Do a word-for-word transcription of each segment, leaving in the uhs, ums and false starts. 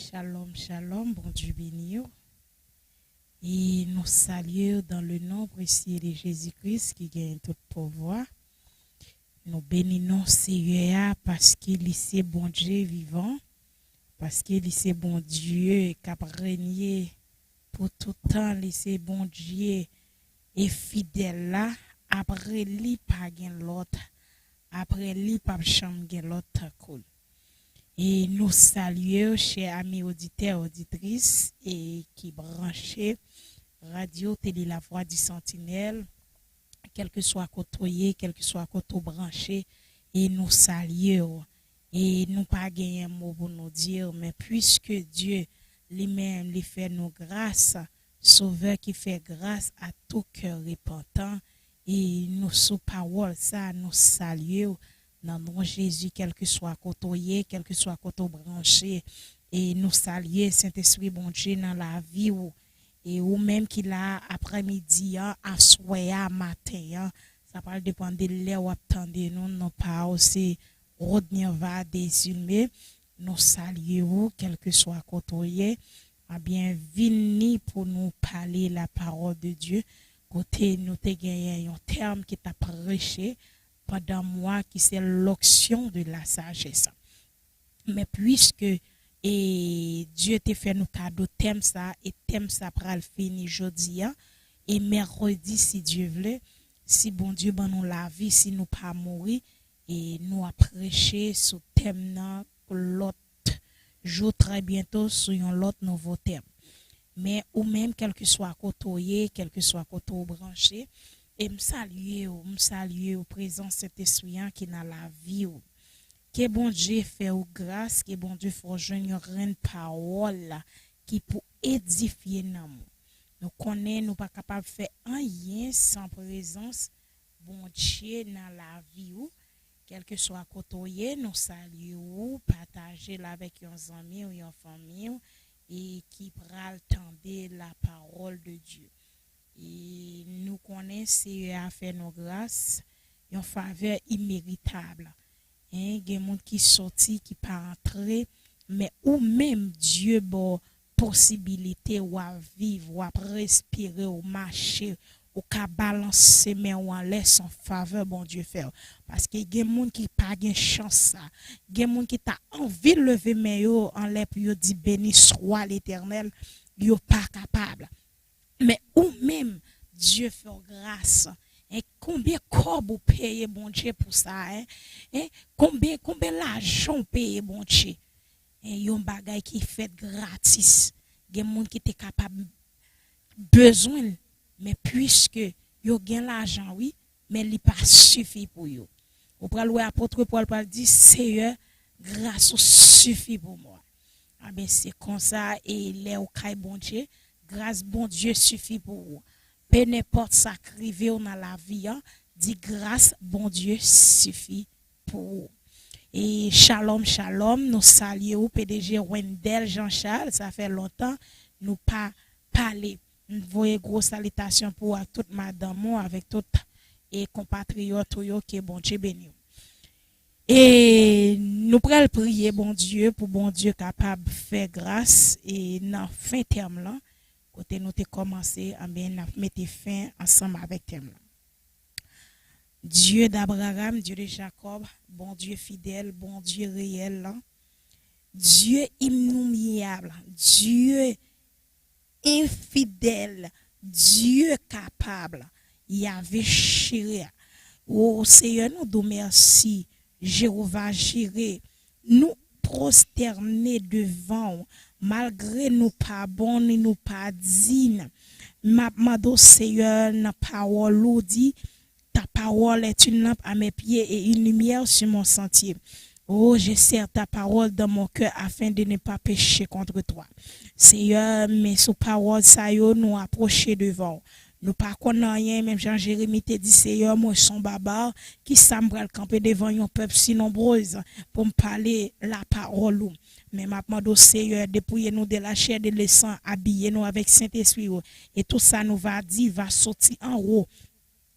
Shalom, shalom, Bondye beni w. E nou salye w dans le nom précieux de Jésus-Christ ki genyen tout pouvwa. Nou beni non Seyè a paske li se Bondye vivan, paske li se Bondye k ap renye pou tout tan, li se Bondye e fidèl la, apre li pa gen lòt, apre li p ap janm gen lòt tankou l. E nou salye w, chè ami oditè, oditris, e ki branche Radio Télé La Voix du Sentinelle, kèlkeswa kote w ye, kèlkeswa kote w branche, e nou salye w. E nou pa genyen mo pou nou di w, men puiske Dye li menm li fè nou gras, Sovè ki fè gras a tou kè repantan, e nou sou pawòl sa, nou salye w nan non Jezi, kèlkeswa kote w ye, kèlkeswa kote w branche, e nou salye Sentespri Bondye nan lavi w, e ou menm ki la aprèmidi an, aswè a, maten an, sa pral depann de lè w ap tande nou, non pa w se Rodnirva Desilme, nou salye w, kèlkeswa kote w ye. Ebyen, vini pou nou pale la parole de Dieu, kote nou te genyen yon tèm ki t ap preche pandan mwa ki se l'onction de la sagesse. Men puiske e Dye te fè nou kado tèm sa, e tèm sa pral fini jodi a, e mèkredi, si Dye vle, si Bondye ban nou lavi, si nou pa mouri, e nou ap preche sou tèm nan lòt jou, trè byento, sou yon lòt nouvo tèm. Men ou menm, kèlkeswa kote w ye, kèlkeswa kote w branche, e m salye w, m salye w, prezans Sentespri an ki nan lavi w. Ke Bondye fè w gras, ke Bondye fè w jwenn yon grenn pawòl ki pou edifye nanm ou. Nou konnen nou pa kapab fè anyen san prezans Bondye nan lavi w. Kèlkeswa kote w ye, nou salye w, pataje l avèk yon zanmi w, yon fanmi w, e ki pral tande la parole de Dieu. E nou konnen Seyè a fè nou gras, yon favè imeritab. En, gen moun ki soti, ki pa antre, men ou menm, Dye ba w posibilite w ap viv, w ap respire, w mache, ou ka balanse men w anlè, se yon favè Bondye fè w. Paske gen moun ki pa gen chans sa. Gen moun ki ta anvi leve men yo anlè pou yo di, "Béni soit l'Éternel", yo pa kapab. Men ou menm, Dye fè w gras. En, konbyen kòb ou peye Bondye pou sa, en? En, konbyen, konbyen lajan ou peye Bondye? En, yon bagay ki fèt gratis. Gen moun ki te kapab bezwen l, men puiske yo gen lajan, wi, men li pa sifi pou yo. Ou pral wè apot Pòl pral di, "Seyè, gras ou sifi pou mwen." Amen, se konsa, e lè ou kay Bondye, gras Bondye sifi pou ou. Pe nenpòt sa k rive w nan lavi an, di, "Gras Bondye sifi pou ou." E shalom, shalom, nou salye ou, P D G Wendell Jean Charles, sa fè lontan nou pa pale. M voye gwo salitasyon pou ou ak tout madanm ou, avèk tout e konpatriyòt ou yo, ke Bondye beni w. E nou pral priye Bondye pou Bondye kapab fè gras e nan fen tèm lan, kote nou te kòmanse, anben n ap mete fen ansanm avèk tèm lan. Dye d'Abraham, Dye de Jakòb, Bondye fidèl, Bondye reyèl lan, Dye innomyab, Dye enfidèl, Dye kapab, Yave Jire. O Seyè, nou di w mèsi, Jewova Jire. Nou pwostène devan w, malgre nou pa bon ni nou pa diy. M ap mande w, Seyè, nan pawòl ou di, Ta parole est une lampe à mes pieds et une lumière sur mon sentier. Oh, je serre ta parole dans mon cœur afin de ne pas pécher contre toi. Seyè, men sou pawòl sa yo, nou apwoche devan w. Nou pa konn anyen, menm jan Jeremi te di, Seyè, mwen se yon baba, ki sa m pral kanpe devan yon pèp si nonbrez pou m pale lapawòl ou? Men m ap mande w, Seyè, depouye nou de la chair, de le sang, abiye nou avèk Sentespri ou, e tout sa nou va di va soti anwo.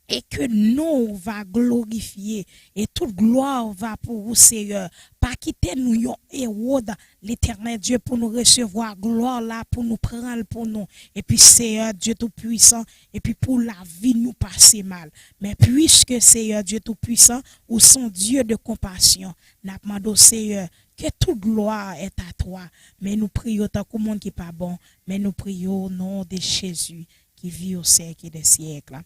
et que non ou va glorifye, et toute gloire va pour ou, Seyè. Pa kite nou yon Ewòd, Letènèl Dye, pou nou resevwa glwa la, pou nou pran l pou nou. Epi, Seyè Dye Toupwisan, epi pou lavi nou pase mal. Men pwiske, Seyè Dye Toupwisan, ou se yon Dye de konpasyon, n ap mande w, Seyè, que toute gloire est à toi. Men nou priye w tankou moun ki pa bon, men nou priye w o non de Jezi ki viv au siècle des siècles.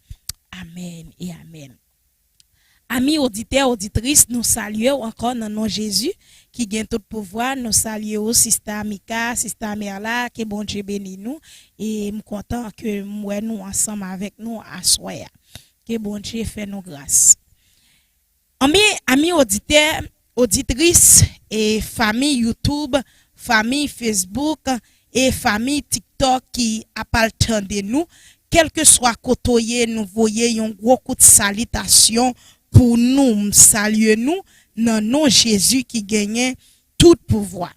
Amèn e amèn. Ami oditè, oditris, nou salye w ankò nan non Jezi ki gen tout pouvwa. Nou salye w, Sista Mika, Sista Merla, ke Bondye beni nou. E m kontan ke m wè nou ansanm avèk nou aswè a. Ke Bondye fè nou gras. Ami, ami oditè, oditris, e fanmi YouTube, fanmi Facebook, e fanmi TikTok ki ap al tande nou, kèlkeswa kote w ye, nou voye yon gwo kout salitasyon pou nou. M salye nou nan non Jezi ki genyen tout pouvwa.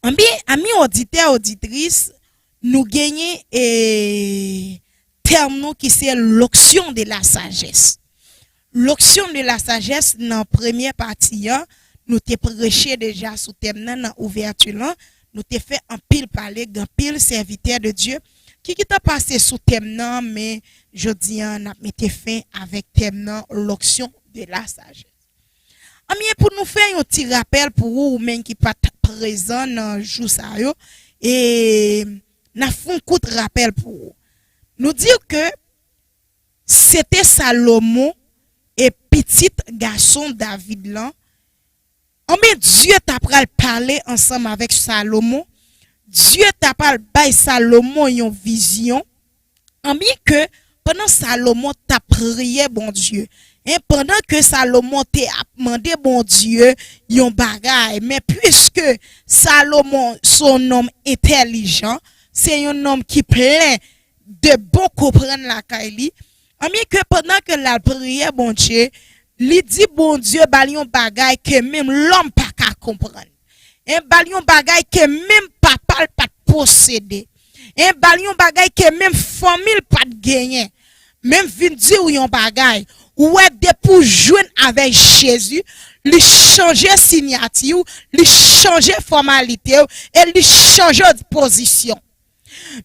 Anbyen, ami oditè, oditris, nou genyen, e, tèm nou ki se l'onction de la sagesse. L'onction de la sagesse, nan premyè pati an, nou te preche deja sou tèm nan, nan ouvèti lan, nou te fè anpil pale, gen anpil sèvitè de Dye ki gentan pase sou tèm nan, men jodi an, n ap mete fen avèk tèm nan, l'onction de la sagesse. Anbyen, pou nou fè yon ti rapèl pou ou, ou menm ki pa t prezan nan jou sa yo, e n ap fè yon kout rapèl pou ou. Nou di ke se te Salomon e pitit gason David lan. Anbyen, Dye ta pral pale ansanm avèk Salomon. Dye ta pral bay Salomon yon vizyon. Anbyen ke pandan Salomon t ap priye Bondye, en, pandan ke Salomon te ap mande Bondye yon bagay, men pwiske Salomon se yon nonm entèlijan, se yon nonm ki plen de bon konprann lakay li, anbyen ke pandan ke l al priye Bondye, li di Bondye ba l yon bagay ke menm lòm pa ka konprann. En, ba l yon bagay ke menm papa l pa t posede. En, ba l yon bagay ke menm fanmi l pa t genyen. Men m vin di w yon bagay. Ou wè, depi w jwenn avèk Jezi, li chanje siyati w, li chanje fòmalite w, e li chanje pozisyon.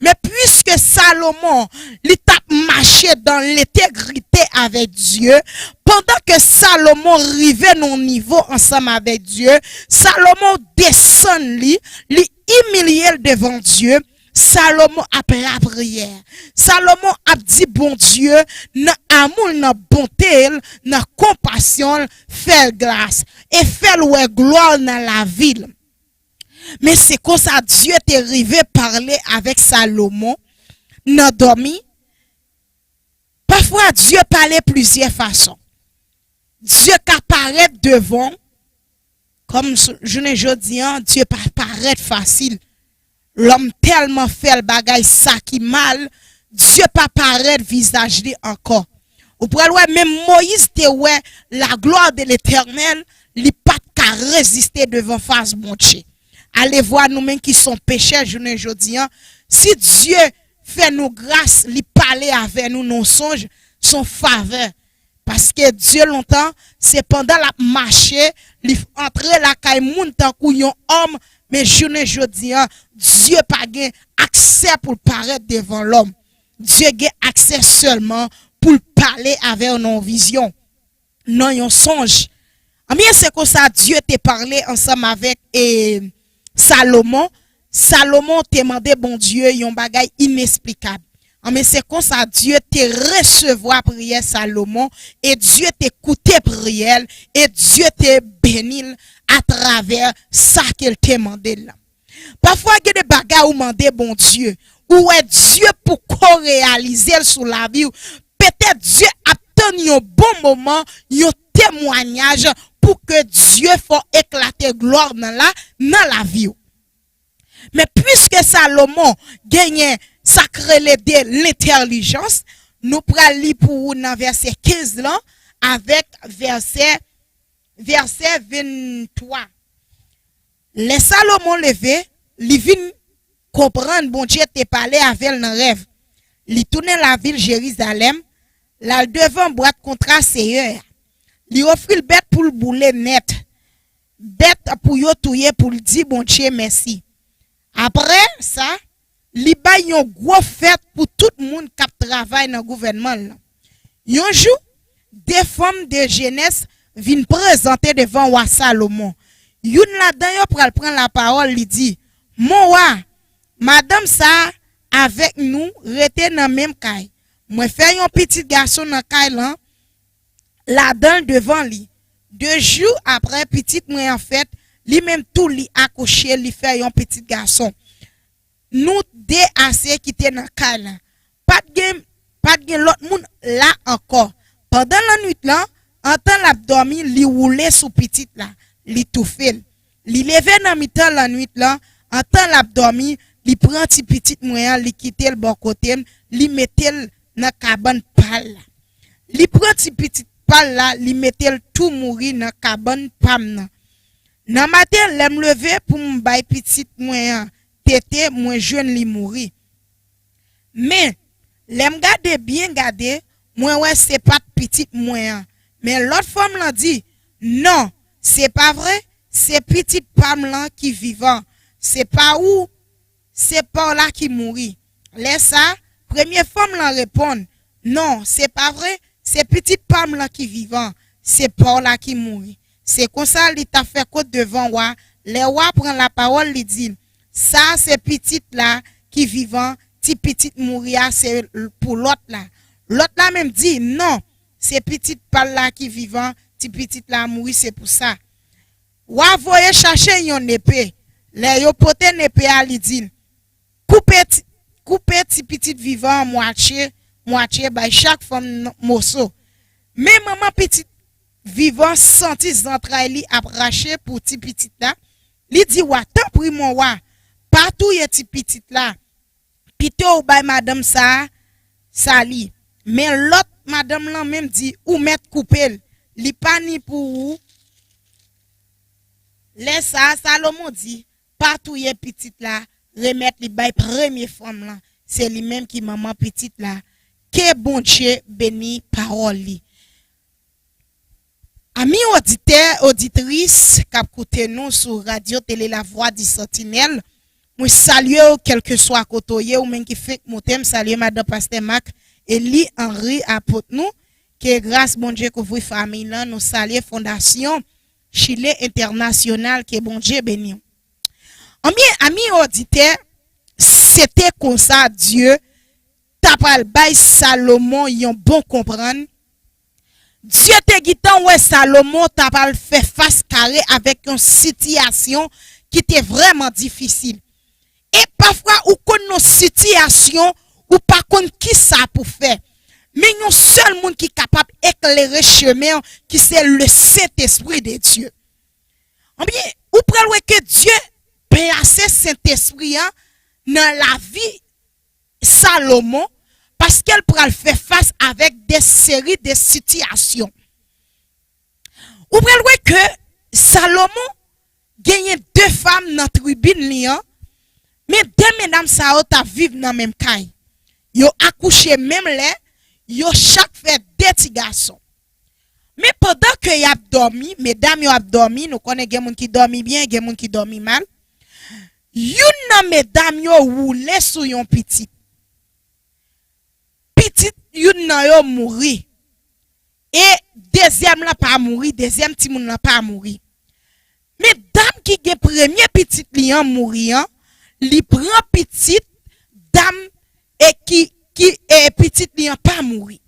Men pwiske Salomon, li t ap mache dan lentegrite avèk Dye, pandan ke Salomon rive nan yon nivo ansanm avèk Dye, Salomon desann li, li imilye l devan Dye, Salomon ap lapriyè. Salomon ap di Bondye nan amou l, nan bonte l, nan konpasyon l, fè l gras e fè l wè glwa l nan lavi l. Men se konsa Dye te rive pale avèk Salomon nan dòmi. Pafwa, Dye pale plizyè fason. Dye ka parèt devan w, kòm s-, jounen jodi an, Dye pa parèt fasil. Lòm tèlman fè l bagay sa ki mal, Dye pa parèt vizaj li ankò. Ou pral wè, menm Moyiz te wè la gloire de l'Éternel, li pa t ka reziste devan fas Bondye. Alevwa nou menm ki se yon pechè jounen jodi an, si Dye fè nou gras, li pale avè nou nan yon sonj, se yon favè. Paske Dye lontan, se pandan l ap mache, li antre lakay moun tankou yon òm, men jounen jodi an, Dye pa gen aksè pou l parèt devan lòm. Dye gen aksè sèlman pou l pale avè w nan yon vizyon, nan yon sonj. Anbyen, se konsa Dye te pale ansanm avèk, e, Salomon. Salomon te mande Bondye yon bagay inesplikab. Anbyen, se konsa Dye te resevwa priyè Salomon, e Dye te koute priyè l, e Dye te beni l atravè sa ke l te mande l lan. Pafwa, gen de bagay ou mande Bondye, ou wè Dye poko reyalize l sou lavi w. Petèt Dye ap tann yon bon moman, yon temwayaj pou ke Dye fè w eklate glwa nan la, nan lavi w. Men pwiske Salomon genyen sa k rele de lentèlijans, nou pral li pou ou nan vèsè kenz lan avèk vèsè, vèsè venntwa. Lè Salomon leve, li vin konprann Bondye te pale avè l nan rèv. Li tounen lavil Jerizalèm, L al devan bwat kontra Seyè a. Li ofri l bèt pou l boule nèt, bèt pou yo touye pou l di Bondye mèsi. Apre sa, li bay yon gwo fèt pou tout moun k ap travay nan gouvènman l lan. Yon jou, de fanm de jenès vin prezante devan wa Salomon. Youn ladan yo pral pran lapawòl, li di, Mon wa, madanm sa a avèk nou rete nan menm kay. Mwen fè yon pitit gason nan kay lan, ladan l devan li. De jou apre pitit mwen an fèt, li menm tou li akouche, li fè yon pitit gason. Nou de ase ki te nan kay la. Pa t gen, pa t gen lòt moun la ankò. Pandan lannwit lan, antan l ap dòmi, li woule sou pitit la, li toufe l. Li leve nan mitan lannwit lan, antan l ap dòmi, li pran ti pitit mwen an, li kite l bò kote m, li mete l nan kabann pa l la. Li pran ti pitit pa l la, li mete l tou mouri nan kabann pa m nan. Nan maten, lè m leve pou m bay pitit mwen an tete, mwen jwenn li mouri. Men, lè m gade byen gade, mwen wè se pa t pitit mwen an. Men lòt fanm lan di, Non, se pa vre, se pitit pa m lan ki vivan. Se pa ou, se pa w la ki mouri. Lè sa a, premye fanm lan reponn, Non, se pa vre, se pitit pa m lan ki vivan, se pa w la ki mouri. Se konsa li t ap fè kont devan wa. Lè wa pran lapawòl, li di, Sa a se pitit la ki vivan, ti pitit mouri a se l-, pou lòt la. Lòt la menm di, Non, se pitit pa l la ki vivan, ti pitit la mouri, se pou sa. Wa voye chache yon nepe. Lè yo pote nepe a, li di, Koupe ti, koupe ti pitit vivan an mwatye, mwatye, bay chak fanm n-, moso. Men manman pitit vivan santi zantray li ap rache pou ti pitit la. Li di wa, Tanpri, mon wa, pa touye ti pitit la. Pito w bay madanm sa a sa li. Men lòt madanm lan menm di, Ou mèt koupe l. Li pa ni pou ou. Lè sa a, Salomon di, Pa touye pitit la, remèt li bay premye fanm lan. Se li menm ki manman pitit la. Ke Bondye beni pawòl li. Ami oditè, oditris k ap koute nou sou Radyo Tele Lavwa di Santinèl, mwen salye w kèlkeswa kote w ye, ou menm ki fenk moute, m salye madan pastè Mak Eli Henry apot nou, ke gras Bondye kouvri fanmi lan, nou salye Fondasyon Chile Entènasyonal, ke Bondye beni w. Anbyen, ami oditè, se te konsa Dye ta pral bay Salomon yon bon konprann. Dye te gentan wè Salomon ta pral fè fas kare avèk yon sitiyasyon ki te vrèman difisil. E pafwa ou konn nan sitiyasyon ou pa konn kisa pou fè. Men yon sèl moun ki kapab eklere chemen an, ki se le Sentespri de Dye. Anbyen, ou pral wè ke Dye plase Sentespri an nan lavi Salomon, paske l pral fè fas avèk de seri de sitiyasyon. Ou pral wè ke Salomon genyen de fanm nan tribin li an, men de medam sa yo t ap viv nan menm kay. Yo akouche menm lè, yo chak fè de ti gason. Men pandan ke y ap dòmi, medam yo ap dòmi, nou konnen gen moun ki dòmi byen, gen moun ki dòmi mal. Youn nan medam yo woule sou yon pitit. Pitit youn nan yo mouri. E dezyèm lan pa mouri, dezyèm timoun lan pa mouri. Men dam ki gen premye pitit li an mouri an, li pran pitit dam e ki, ki, e pitit li an pa mouri.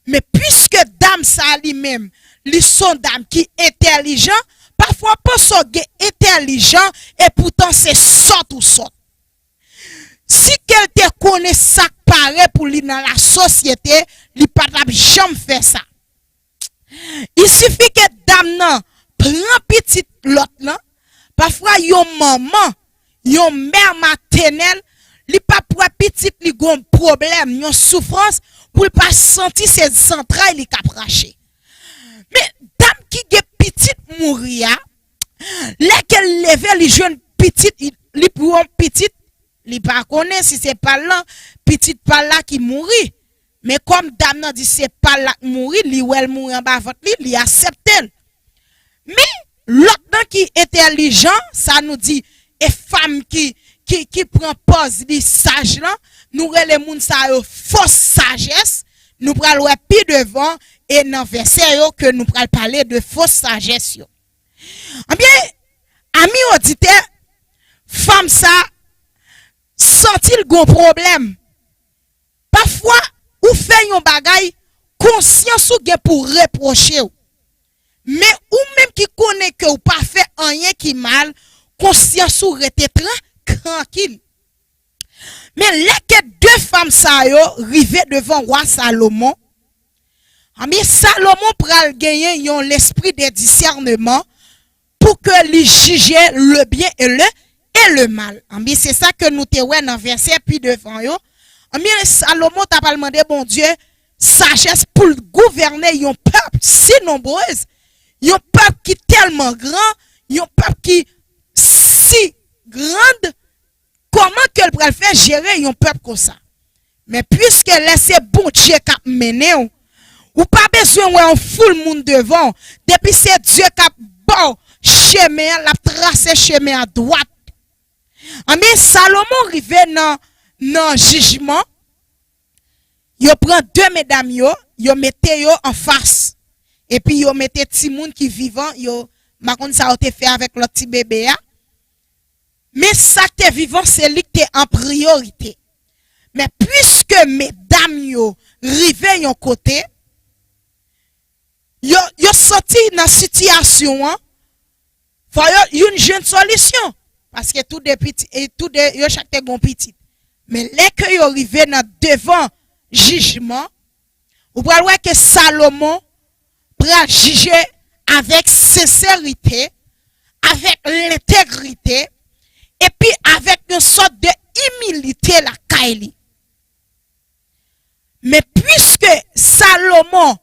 Men piske dam sa li menm, li se yon dam ki entèlijan, pafwa w panse w gen entèlijan, e poutan se sòt ou sòt. Si ke l te konnen sa k pare pou li nan lasosyete, li pa t ap janm fè sa. Il sifi ke dam nan pran pitit lòt lan, pafwa yon manman, yon mè matènèl, li p ap wè pitit li gon pwoblèm, yon soufrans, pou l pa santi se zantray li k ap rache. Men dam ki gen pitit mouri a, lè ke l leve, li jwenn pitit, li, li pran pitit, li pa konnen si se pa l lan, pitit pa l la ki mouri. Men kòm dam nan di se pa l ak mouri, li wè l mouri anba vant li, li aksepte l. Men, lòt nan ki entèlijan, sa nou di, e fanm ki, ki, ki pran pòz li saj lan, nou rele moun sa yo fo sajès, nou pral wè pi devan, e nan vèsè yo ke nou pral pale de fo sajès yo. Anbyen, ami oditè, fanm sa santi l gon pwoblèm. Pafwa, ou fè yon bagay, konsyans ou gen pou repwoche w. Men ou menm ki konnen ke w pa fè anyen ki mal, konsyans ou rete tran-, trankil. Men lè ke de fanm sa yo rive devan wa Salomon, anbyen, Salomon pral genyen yon lespri de disèneman pou ke li jije le byen e le, e le mal. Anbyen, se sa ke nou te wè nan vèsè pi devan yo. Anbyen, Salomon ta pral mande Bondye sajès pou l gouvène yon pèp si nonbrez, yon pèp ki tèlman gran, yon pèp ki si grand, kòman ke l pral fè jere yon pèp konsa? Men piske lè se Bondye k ap mennen w, ou pa bezwen wè yon foul moun devan w. Depi se Dye k ap ba w chemen an, l ap trase chemen an dwat. Anben, Salomon rive nan, nan jijman. Yo pran de medam yo, yo mete yo anfas. Epi yo mete timoun ki vivan, yo, m pa konn sa yo te fè avèk lòt ti bebe a. Men sa k te vivan, se li k te an priyorite. Men piske medam yo rive yon kote, yo, yo santi nan sitiyasyon an, fò yo youn jwenn solisyon. Paske tou de piti, e tou de, yo chak te gon pitit. Men lè ke yo rive nan devan jijman, ou pral wè ke Salomon pral jije avèk senserite, avèk lentegrite, epi avèk yon sòt de imilite lakay li. Men piske Salomon,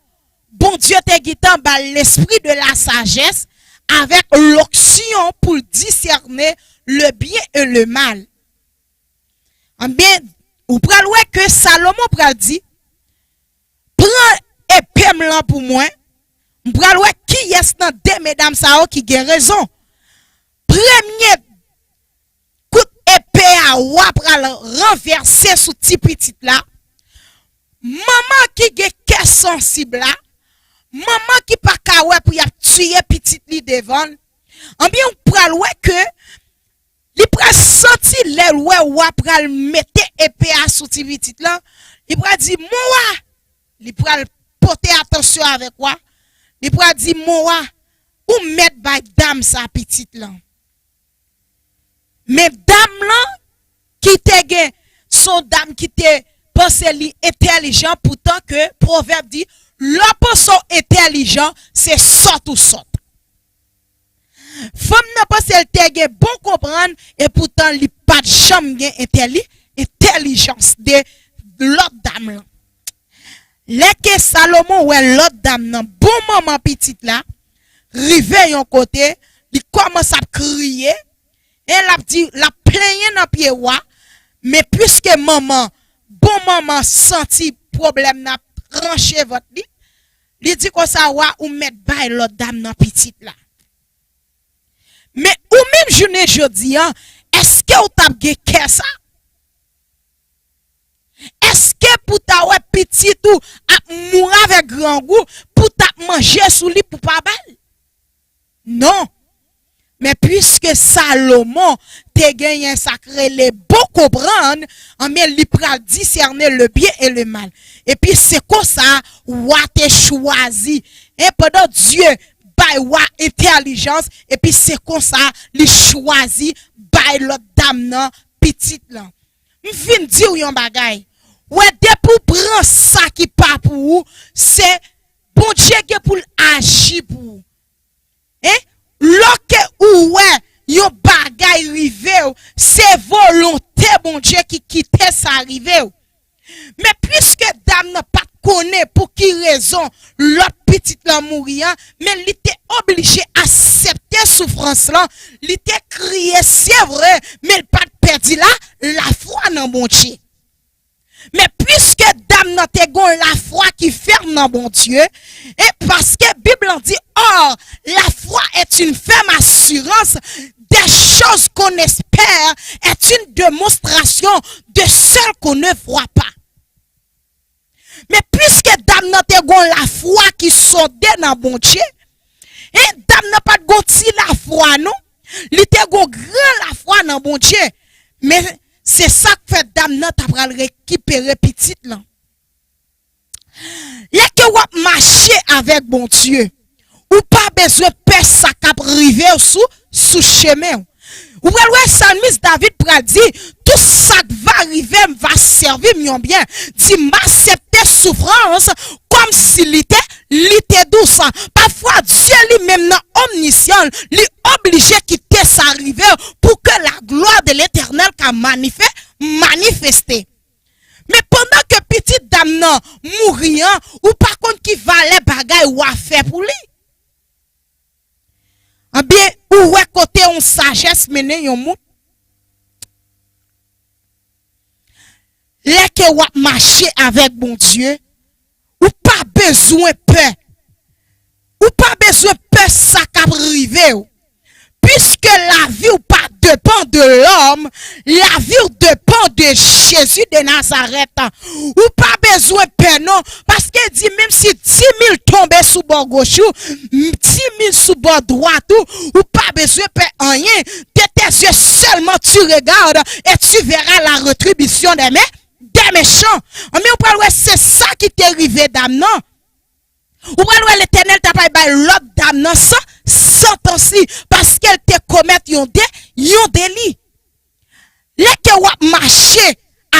Bondye te gentan ba l lespri de la sajès avèk lonksyon pou l disène le byen e le mal. Anben, ou pral wè ke Salomon pral di, pran epe m lan pou mwen, m pral wè kiyès nan de medam sa yo ki gen rezon. Premye kout epe a, wa pral ranvèse sou ti pitit la. Manman ki gen kè sansib la, manman ki pa ka wè pou y ap tiye pitit li devan l, anbyen, ou pral wè ke li pral santi lè l wè wa pral mete epe a sou ti pitit lan, li pral di, "Mon wa," li pral pote atansyon avèk wa, li pral di, "Mon wa, ou mèt bay dam sa pitit lan." Men dam lan ki te gen, se yon dam ki te panse li entèlijan, poutan ke pwovèb di, lè w panse w entèlijan, se sòt ou sòt. Fanm nan panse l te gen bon konprann, e poutan li pa t janm gen entèli-, entèlijans de lòt dam lan. Lè ke Salomon wè lòt dam nan, bon manman pitit la, rive yon kote, li kòmanse ap kriye, e l ap di, l ap plenyen nan pye wa, men piske manman, bon manman santi pwoblèm nan ap tranche vant li, li di konsa, "Wa, ou mèt bay lòt dam nan pitit la." Men ou menm jounen jodi a, èske w t ap gen kè sa? Èske pou w ta wè pitit ou ap mouri avèk grangou, pou w t ap manje sou li pou w pa ba l? Non. Men piske Salomon te genyen sa k rele bon konprann, anben, li pral disène le byen e le mal. Epi se konsa, wa te chwazi. E pandan Dye bay wa entèlijans, epi se konsa li chwazi bay lòt dam nan pitit lan. M fin di w yon bagay. Wè, depi w pran sa ki pa pou ou, se Bondye gen pou l aji pou ou. Hein? Lòske ou wè yon bagay rive w, se volonte Bondye ki kite sa rive w. Men piske dam nan pa t konnen pou ki rezon lòt pitit lan mouri an, men li te oblije aksepte soufrans lan, li te kriye, se vre, men l pa t pèdi la, lafwa nan Bondye. Men piske dam nan te gen yon lafwa ki fèm nan Bondye, e paske Bib lan di, or, la foi est une ferme assurance des choses qu'on espère, est une démonstration de celles qu'on ne voit pas. Men piske dam nan te gen yon lafwa ki sonde nan Bondye, e dam nan pa t gen yon ti lafwa, non. Li te gen yon gran lafwa nan Bondye. Men se sa k fè dam nan ta pral rekipere pitit lan. Lè ke w ap mache avèk Bondye, ou pa bezwen pè sa k ap rive w sou, sou chemen w. Ou pral wè salmis David pral di, tout sa k va rive m va sèvi m yon byen. Di, m aksepte soufrans kòm si li te, li te dous. Pafwa, Dye li menm nan omnisyan, li oblije kite sa rive w pou ke la gloire de l'Éternel ka manife-, manifeste. Men pandan ke pitit dam nan mouri an, ou pa konn ki valè bagay w a fè pou li. Ebyen, ou wè kote yon sajès mennen yon moun. Lè ke w ap mache avèk Bondye, ou pa bezwen pè. Ou pa bezwen pè sa k ap rive w. Piske lavi w pa depann de lòm, lavi w depann de Jezi de Nazarèt. Ou pa bezwen pè non, paske di menm si dis mil tonbe sou bò goch ou, m-, dis mil sou bò dwat ou, ou pa bezwen pè anyen. De tes yeux seulement tu regardes et tu verras la rétribution des mé-, des méchants. Men ou pral wè se sa ki te rive dam nan. Ou pral wè Letènèl ta pral bay lòd dam nan san, santans li, paske l te komèt yon de, yon deli. Lè ke w ap mache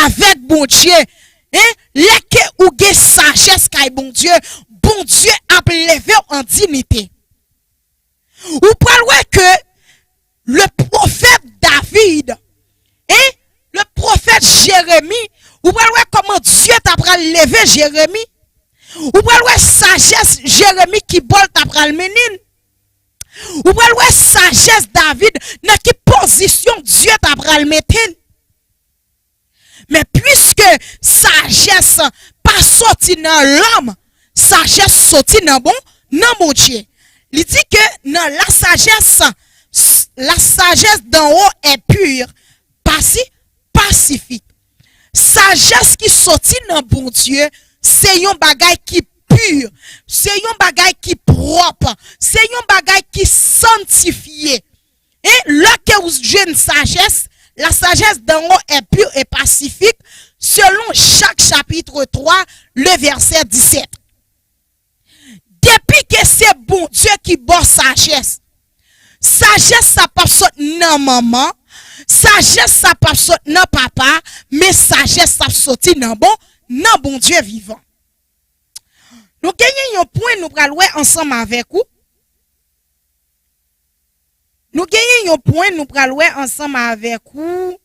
avèk Bondye, en, lè ke ou gen sajès kay Bondye, Bondye ap leve w an diyite. Ou pral wè ke le prophète David, en, le prophète Jérémie, ou pral wè kòman Dye ta pral leve Jeremi. Ou pral wè sajès Jeremi ki bò l ta pral mennen l. Ou pral wè sajès David nan ki pozisyon Dye ta pral mete l. Men piske sajès pa soti nan lòm, sajès soti nan bon, nan Bondye. Li di ke nan la sagesse, la sagesse d'en haut est pure, pasi-, pacifique. Sajès ki soti nan Bondye, se yon bagay ki pi, se yon bagay ki pwòp, se yon bagay ki santifye. E lè ke ou jwenn sajès, la sagesse d'en haut est pure et pacifique, selon Jacques chapitre trois, le verset dix-sept. Depi ke se Bondye ki ba w sajès, sajès sa p ap sot nan manman, sajès sa p ap sot nan papa, men sajès sa ap soti nan bon, nan Bondye vivan. Nou genyen yon pwen nou pral wè ansanm avèk ou. Nou genyen yon pwen nou pral wè ansanm avèk ou.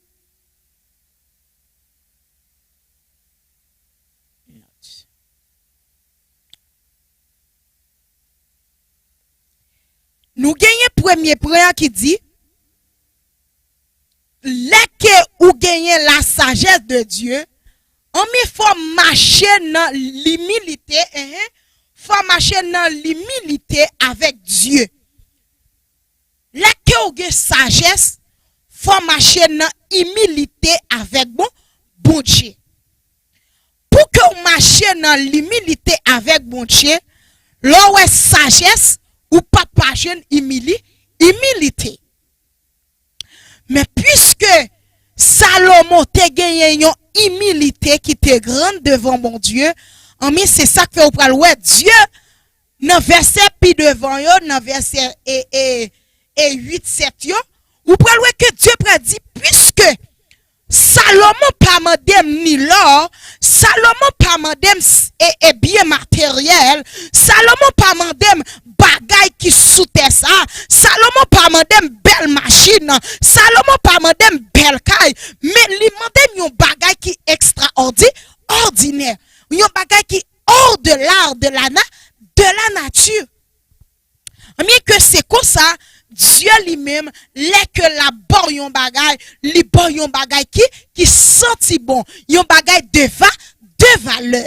Nou genyen premye pwen an ki di, lè ke ou genyen la sagesse de Dieu, anben fò w mache nan limilite, enhen, fò w mache nan limilite avèk Dye. Lè ke w gen sajès, fò w mache nan imilite avèk bon, Bondye. Pou ke w mache nan limilite avèk Bondye, lè w wè sajès, ou p ap pa jwenn imili-, imilite. Men piske Salomon te genyen yon imilite ki te gran devan Bondye, anben se sa k fè ou pral wè Dye nan vèsè pi devan yo, nan vèsè e, e, e uit, sèt yo, ou pral wè ke Dye pral di, piske Salomon pa mande m ni lò, Salomon pa mande m s-, e, e byen materyèl, Salomon pa mande m bagay ki sou tè sa, Salomon pa mande m bèl machin, Salomon pa mande m bèl kay, men li mande m yon bagay ki ekstraòdi-, òdinè, yon bagay ki hors de l'art de la na-, de la nature. Anben ke se konsa, Dye li menm, lè ke l ap ba w yon bagay, li ba w yon bagay ki, ki santi bon, yon bagay de va, de valè.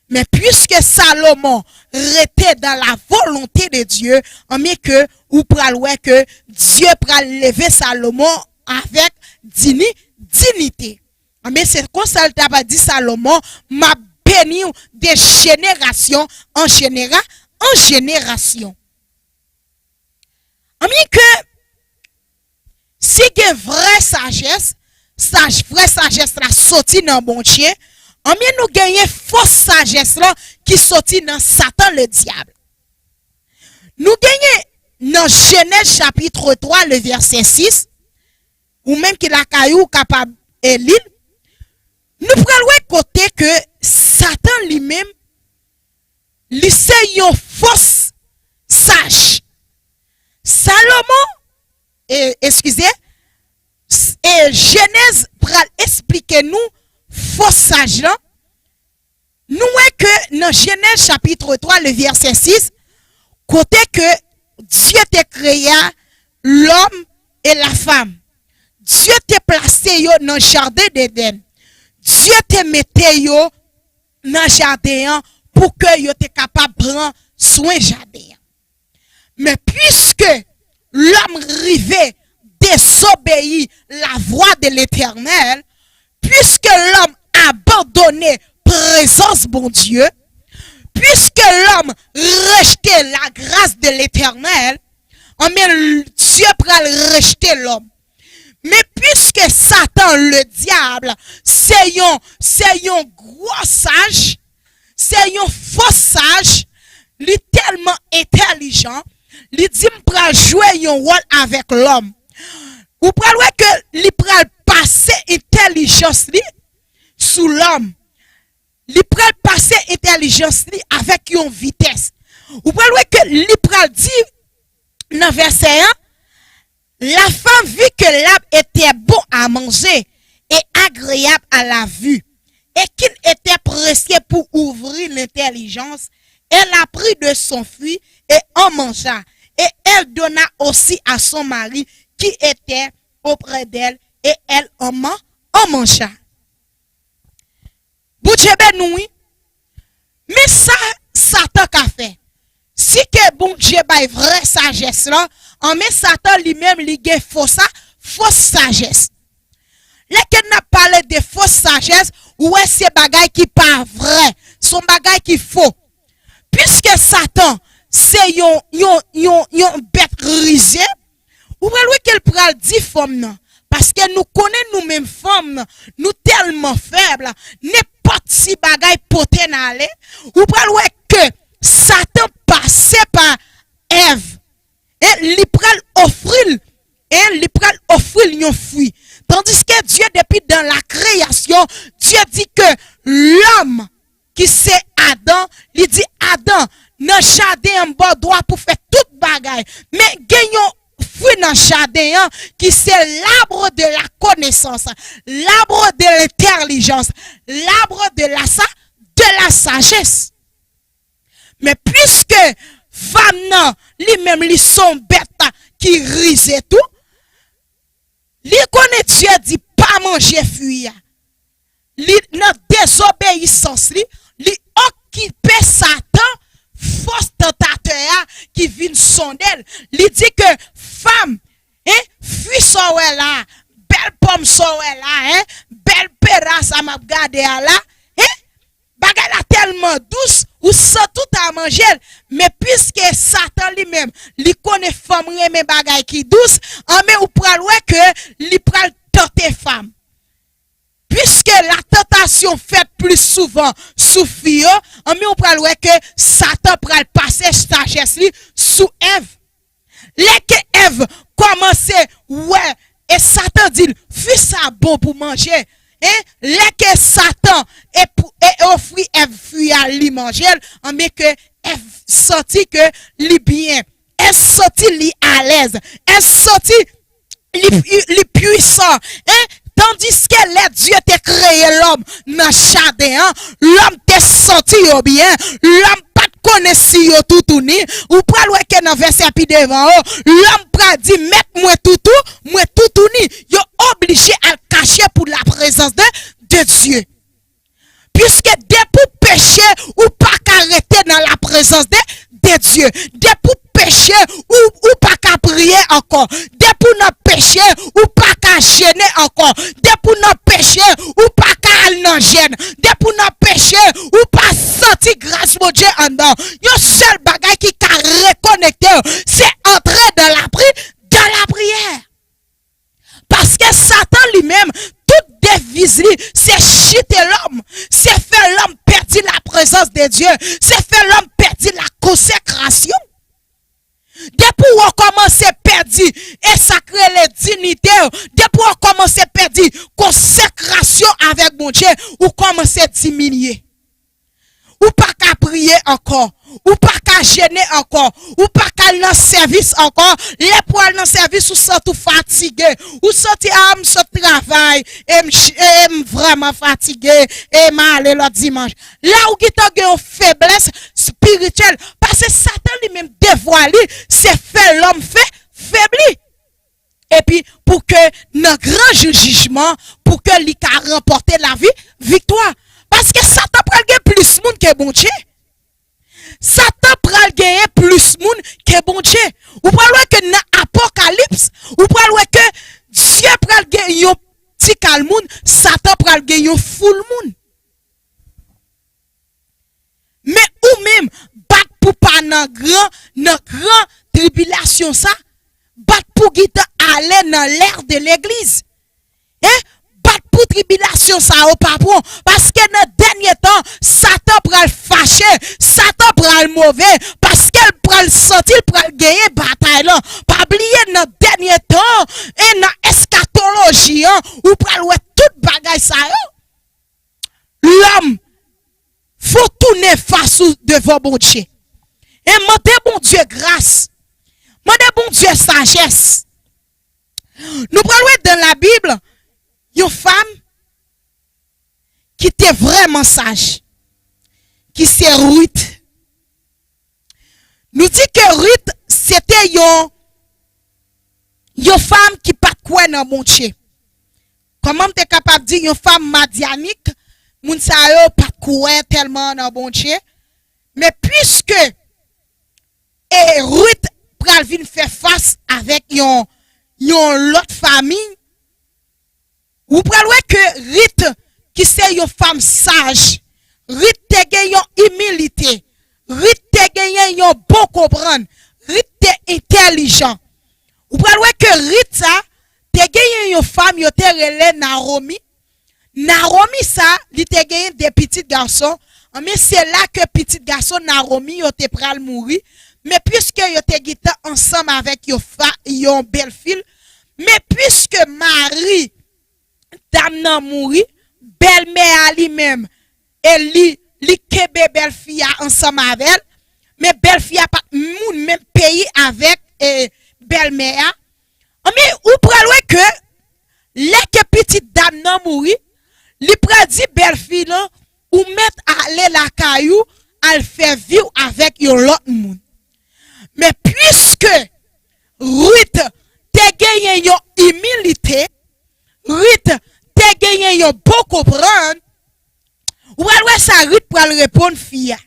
Men piske Salomon rete dans la volonté de Dieu, anben ke ou pral wè ke Dye pral leve Salomon avèk dini, dinite. Anben se konsa l t ap di Salomon, m ap beni w de jenerasyon an jenera, an jenerasyon. Anben ke si gen vrè sajès, saj, vrè sajès la soti nan Bondye, anben nou genyen fos sajès la ki soti nan Satan ledyab. Nou genyen nan Jenèz chapit twa, le vèsè sis, ou menm ki lakay ou kapab e, li l, nou pral wè kote ke Satan li menm, li se yon fos saj. Salomon, e, eskize, s-, e, Jenèz pral esplike nou fos saj lan. Nou wè ke nan Jenèz chapit twa, le vèsè sis, kote ke Dye te kreye lòm e la fanm. Dye te plase yo nan jaden Edenn. Dye te mete yo nan jaden an pou ke yo te kapab pran swen jaden an. Men piske lòm rive dezobeyi la vwa de Letènèl, piske lòm abandone prezans Bondye, piske lòm rejte la gras de Letènèl, anben Dye pral rejte lòm. Men piske Satan, le diable, se yon, se yon gwo saj, se yon fo saj, li tèlman entèlijan, li di m pral jwe yon wòl avèk lòm. Ou pral wè ke li pral pase entèlijans li sou lòm. Li pral pase entèlijans li avèk yon vitès. Ou pral wè ke li pral di nan vèsè an, la femme vit que l'arbre était bon à manger et agréable à la vue, et qu'il était précieux pour ouvrir l'intelligence. Elle la prit de son fruit et en mangea, et elle donna aussi à son mari qui était auprès d'elle, et elle en man-, en mangea. Bondye beni w, wi. Men sa Satan ka fè. Si ke Bondye bay vrè sajès lan, an men Satan li menm li gen fo sa, fo sajès. Lè ke n ap pale de fo sajès, ou wè se bagay ki pa vrè, se yon bagay ki fo. Piske Satan se yon, yon, yon, yon bèt rize, ou pral wè ke l pral di fanm nan. Paske nou konnen nou menm fanm nan, nou tèlman fèb, nenpòt ti bagay pote n ale, ou pral wè ke Satan pase pa Èv, e li pral ofri l, e li pral ofri l yon fwi. Tandiske Dye, depi dan la kreyasyon, Dye di ke lòm ki se Adan, li di, Adan, nan jaden an m ba w dwa pou fè tout bagay, men gen yon fwi nan jaden an ki se l'arbre de la connaissance, l'arbre de l'intelligence, l'arbre de la sa-, de la sagesse. Men piske fanm nan, li menm, li se yon bèt ki rize tou, li konnen Dye di pa manje fwi a. Li nan dezobeyisans li, li okipe Satan, fos tantatè a ki vin sonde l. Li di ke fanm, en, fwi sa w wè la, bèl pòm sa w wè la, en, bèl pera sa m ap gade a la, en, bagay la tèlman dous, ou santi w ta manje l. Men piske Satan li menm, li konnen fanm renmen bagay ki dous, anben ou pral wè ke li pral tante fanm. Piske la tantasyon fèt pli souvan sou fi yo, anben ou pral wè ke Satan pral pase sajès li sou Èv. Lè ke Èv kòmanse wè, e Satan di l, fwi sa bon pou manje. En, lè ke Satan e pou, e ofri Èv fwi a, li manje l, anben ke Èv santi ke li byen. Èv santi li alèz. Èv santi li, li pwisan. En, tandiske lè Dye te kreye lòm nan jaden an, lòm te santi yo byen. Lòm pa t konnen si yo toutouni. Ou pral wè ke nan vèsè pi devan yo, lòm pral di, "Mèt, mwen toutou, mwen toutouni." Yo oblije al kache pou laprezans de, de Dye. Piske depi w peche, ou pa ka rete nan laprezans de, de Dye. Depi w peche, ou, ou pa ka priye ankò. Depi w nan peche, ou pa ka jene ankò. Depi w nan peche, ou pa ka al nan jèn. Depi w nan peche, ou pa santi gras Bondye anndan w. Yon sèl bagay ki ka rekonekte w, se antre dans la pri-, dans la prière. Paske Satan li menm, tout deviz li, se chite lòm, se fè lòm pèdi laprezans de Dye, se fè lòm pèdi lakonsekrasyon. Depi w kòmanse pèdi, e sa k rele diyite w, depi w kòmanse pèdi konsekrasyon avèk Bondye, ou kòmanse diminye. Ou pa ka priye ankò. Ou pa ka jene ankò. Ou pa ka al nan sèvis ankò. Lè pou al nan sèvis, ou santi w fatige. Ou santi, "A, m sot travay. E m, ch-, e m vrèman fatige. E m ale lòt dimanch." La ou gentan gen yon feblès espirityèl. Paske Satan li menm, devwa li, se fè lòm fe-, febli. Epi pou ke nan gran jou jijman, pou ke li ka ranpòte lavi, viktwa. Paske Satan pral gen plis moun ke Bondye. Satan pral genyen plis moun ke Bondye. Ou pral wè ke nan Apokalips, ou pral wè ke Dye pral gen yon ti kal moun, Satan pral gen yon foul moun. Men ou menm, bat pou pa nan gran, nan gran tribilasyon sa, bat pou gentan ale nan lè de legliz. Hein? Bat pou tribilasyon sa yo pa pran. Paske nan dènye tan, Satan pral fache, Satan pral move, paske l pral santi l pral genyen batay lan. Pa bliye nan dènye tan, e nan eskatoloji an, ou pral wè tout bagay sa yo. Lòm, fò w tounen fas ou devan Bondye. E mande Bondye gras. Mande Bondye sajès. Nou pral wè dans la Bible, yon fanm ki te vrèman saj, ki se Ruth. Nou di ke Ruth, se te yon, yon fanm ki pa t kwè nan Bondye. Kòman m te kapab di yon fanm madyanik, moun sa yo pa t kwè tèlman nan Bondye. Men piske, e, Ruth pral vin fè fas avèk yon, yon lòt fanm, ou pral wè ke Ruth, ki se yon fanm saj, Ruth te gen yon imilite, Ruth te genyen yon bon konprann, Ruth te entèlijan. Ou pral wè ke Ruth sa, te genyen yon fanm yo te rele Nawomi. Nawomi sa, li te genyen de pitit gason. Anben, se la ke pitit gason Nawomi yo te pral mouri. Men piske yo te gentan ansanm avèk yon fa-, yon bèlfi l, men piske mari dam nan mouri, bèlmè a li menm, e li, li kenbe bèlfi a ansanm avè l, men bèlfi a pa t moun menm peyi avèk, e, bèlmè a. Anben, ou pral wè ke lè ke pitit dam nan mouri, li pral di bèlfi lan, "Ou mèt ale lakay ou, al fè vi w avèk yon lòt moun." Men piske Ruth te genyen yon imilite, Ruth te genyen yon bon konprann, ou pral wè sa Ruth pral reponn fi a.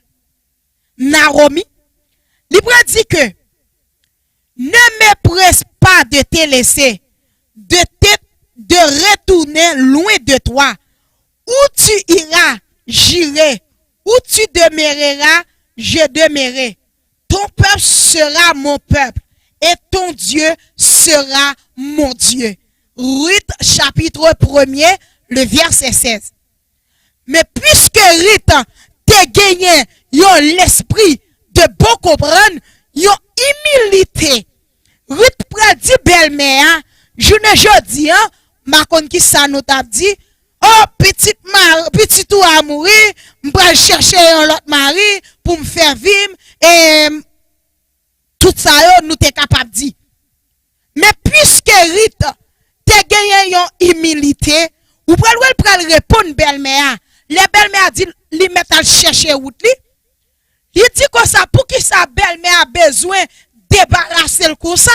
Nawomi, li pral di ke, "Ne me presse pas de te laisser, de te, de retourner loin de toi. Où tu iras, j'irai. Où tu demeureras, je demeurerai. Ton peuple sera mon peuple, et ton Dieu sera mon Dieu." Ruth, chapitre premier, le verset seize. Men piske Ruth te genyen yon lespri de bon konprann, yon imilite, Ruth pral di bèlmè a, jounen jodi a, m pa konn ki sa nou t ap di, "O, pitit ma-, pitit ou a mouri, m pral chèche yon lòt mari pou m fè vi m," e tout sa yo nou te kapab di. Men piske Ruth te genyen yon imilite, ou pral wè l pral reponn bèlmè a. Lè bèlmè a di l li mèt al chèche wout li, Li di konsa, poukisa bèlmè a bezwen debarase l konsa?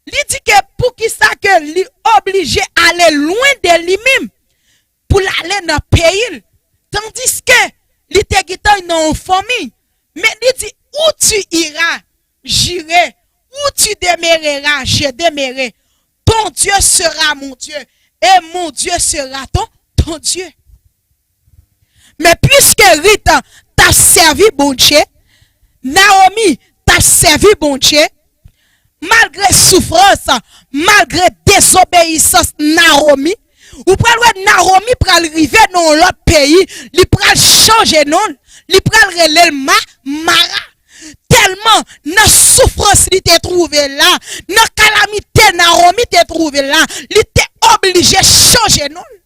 Li di ke poukisa ke li oblije ale lwen de li menm pou l ale nan peyi l, tandiske li te gentan nan yon fanmi. Men li di, où tu iras, j'irai, où tu demeureras, je demeurerai. Ton Dieu sera mon Dieu, et mon Dieu sera ton, ton Dieu. Men piske Rit t ap sèvi Bondye, Nawomi t ap sèvi Bondye, malgre soufrans, malgre dezobeyisans Nawomi, ou pral wè Nawomi pral rive nan yon lòt peyi, li pral chanje non l, li pral rele l Ma, Mara. Tèlman nan soufrans li te twouve l la, nan kalamite Nawomi te twouve l la, li te oblije chanje non l.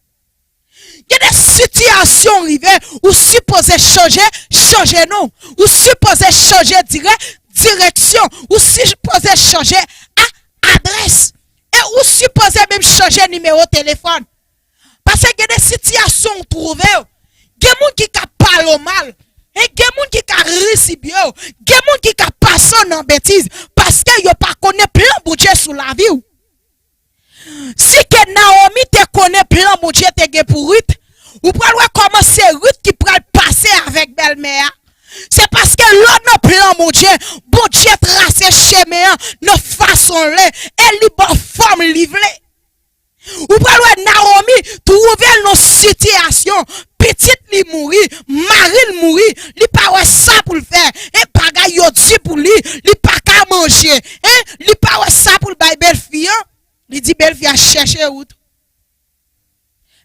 Gen de sitiyasyon rive, ou sipoze chanje, chanje non. Ou sipoze chanje dire, direksyon. Ou sipoze chanje a, adrès. E ou sipoze menm chanje nimewo telefòn. Paske gen de sitiyasyon ou twouve w. Gen moun ki ka pale w mal. E gen moun ki ka risibye w. Gen moun ki ka pase w nan betiz. Paske yo pa konnen plan Bondye sou lavi w. Si ke Nawomi te konnen plan Bondye te gen pou Rit, ou pral wè kòman se Rit ki pral pase avèk bèlmè a. Se paske lè w nan plan Bondye, Bondye trase chemen an nan fason l vle e li ba w fòm li vle. Ou pral wè Nawomi twouve l nan sitiyasyon, pitit li mouri, mari l mouri, li pa wè sa pou l fè, e bagay yo di pou li, li pa ka manje, e li pa wè sa pou l bay bèlfi an. Li di bèlfi a chèche wout.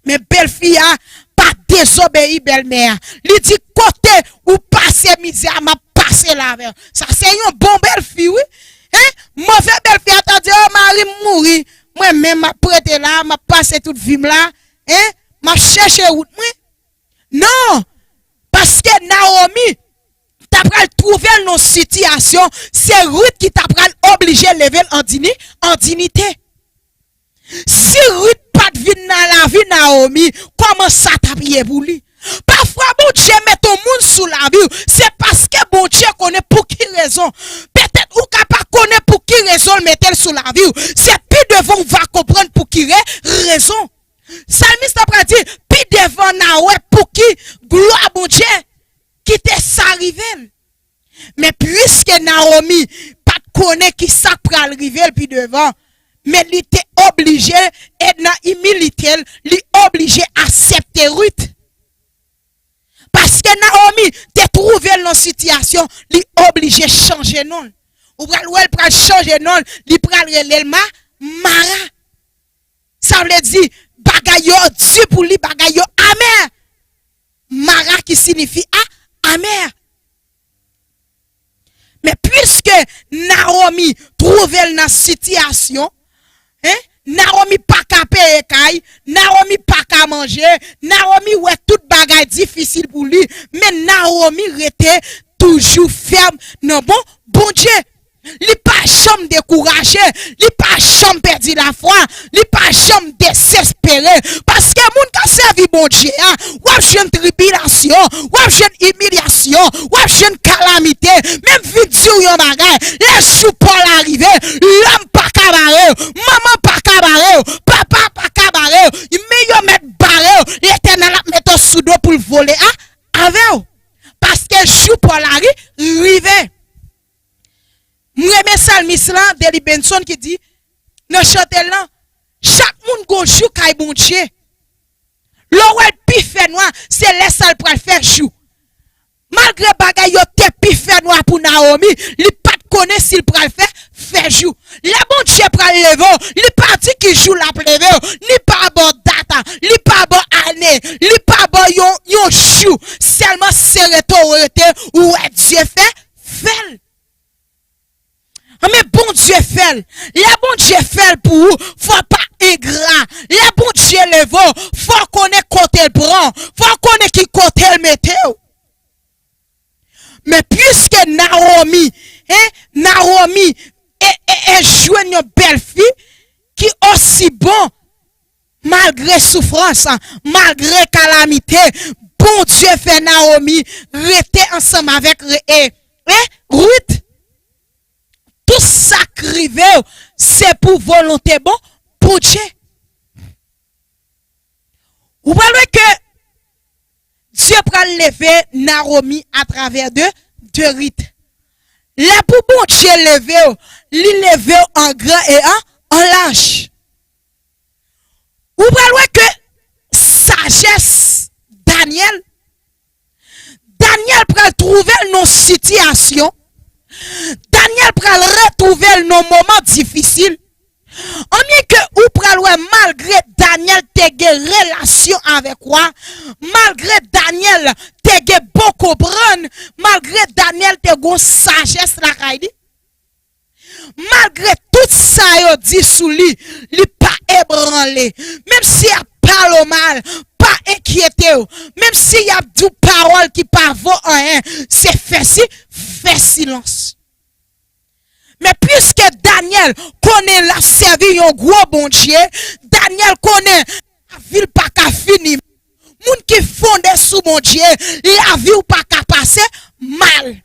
Men bèlfi a pa dezobeyi bèlmè a. Li di kote ou pase mizè a, m ap pase l avè w. Sa se yon bon bèlfi, wi. Hein? Move bèlfi a ta di, o, mari m mouri. Mwen menm m ap rete la, m ap pase tout vi m la. Hein? M ap chèche wout mwen. Non! Paske Nawomi ta pral twouve l nan sitiyasyon, se Rit ki ta pral oblije leve l an dini, an dinite. Si Rit pa t vin nan lavi Nawomi, kòman sa t ap ye pou li? Pafwa Bondye met yon moun sou lavi w, se paske Bondye konnen pou ki rezon. Petèt ou ka pa konnen pou ki rezon l mete l sou lavi w. Se pi devan w va konprann pou ki re-, rezon. Salmis la pral di, pi devan n a wè pou ki glwa Bondye kite sa rive l. Men piske Nawomi pa t konnen ki sa k pral rive l pi devan, men li te oblije, e nan imilite l, li oblije aksepte Rit. Paske Nawomi te twouve l nan sitiyasyon, li oblije chanje non l. Ou pral wè l pral chanje non l, li pral rele l Ma, Mara. Sa vle di, bagay yo di pou li, bagay yo amè. Mara ki siyifi a, amè. Men piske Nawomi twouve l nan sitiyasyon, hein, Nawomi pa ka peye kay, Nawomi pa ka manje, Nawomi wè tout bagay difisil pou li, men Nawomi rete toujou fèm nan bon Bondye. Li pa janm dekouraje, li pa janm pèdi lafwa, li pa janm dezespere. Paske moun k ap sèvi Bondye a, w ap jwenn tribilasyon, w ap jwenn imilyasyon, w ap jwenn kalamite. Men m vin di w yon bagay, lè jou pa w la rive, lòm pa ka bare w, manman pa ka bare w, papa pa ka bare w, men yo mèt bare w, Letènèl ap mete w sou do pou l vole a, avè w. Paske jou pa w la ri-, rive. M renmen salmis lan, Deli Benson, ki di, nan chante l lan, chak moun gon jou kay Bondye. Lè w wè l pi fè nwa, se lè sa l pral fè jou. Malgre bagay yo te pi fè nwa pou Nawomi, li pa t konnen si l pral fè, fè jou. Lè Bondye pral leve w, li pa di ki jou l ap leve w, li pa ba w dat, li pa ba w ane, li pa ba w yon, yon jou. Sèlman se rete w rete, ou wè Dye fè, fè l. Anben Bondye fè l. Lè Bondye fè l pou ou, fò w pa engra. Lè Bondye leve w, fò w konnen kote l pran w, fò w konnen ki kote l mete w. Men piske Nawomi, hein, Nawomi e, e, e jwenn yon bèlfi ki osi bon, malgre soufrans, malgre kalamite, Bondye fè Nawomi rete ansanm avèk Re- e, e Rit. Tout sa k rive w, se pou volonte bon Bondye. Ou pral wè ke Dye pral leve Nawomi atravè de, de Rit. Lè pou Bondye leve w, li leve w an gran e an, an laj. Ou pral wè ke sajès Danyèl, Danyèl pral twouve l nan sitiyasyon. Danyèl pral retwouve l nan moman difisil. Anbyen ke ou pral wè, malgre Danyèl te gen relasyon avèk wa, malgre Danyèl te gen bon konprann, malgre Danyèl te gon sajès lakay li, malgre tout sa yo di sou li, li pa ebranle. Menm si y ap pale w mal, pa enkyete w. Menm si y ap di w pawòl ki pa vo anyen, se fè si, fè silans. Men piske Danyèl konnen l ap sèvi yon gwo Bondye, Danyèl konnen lavi l pa ka fini. Moun ki fonde sou Bondye, lavi w pa ka pase mal.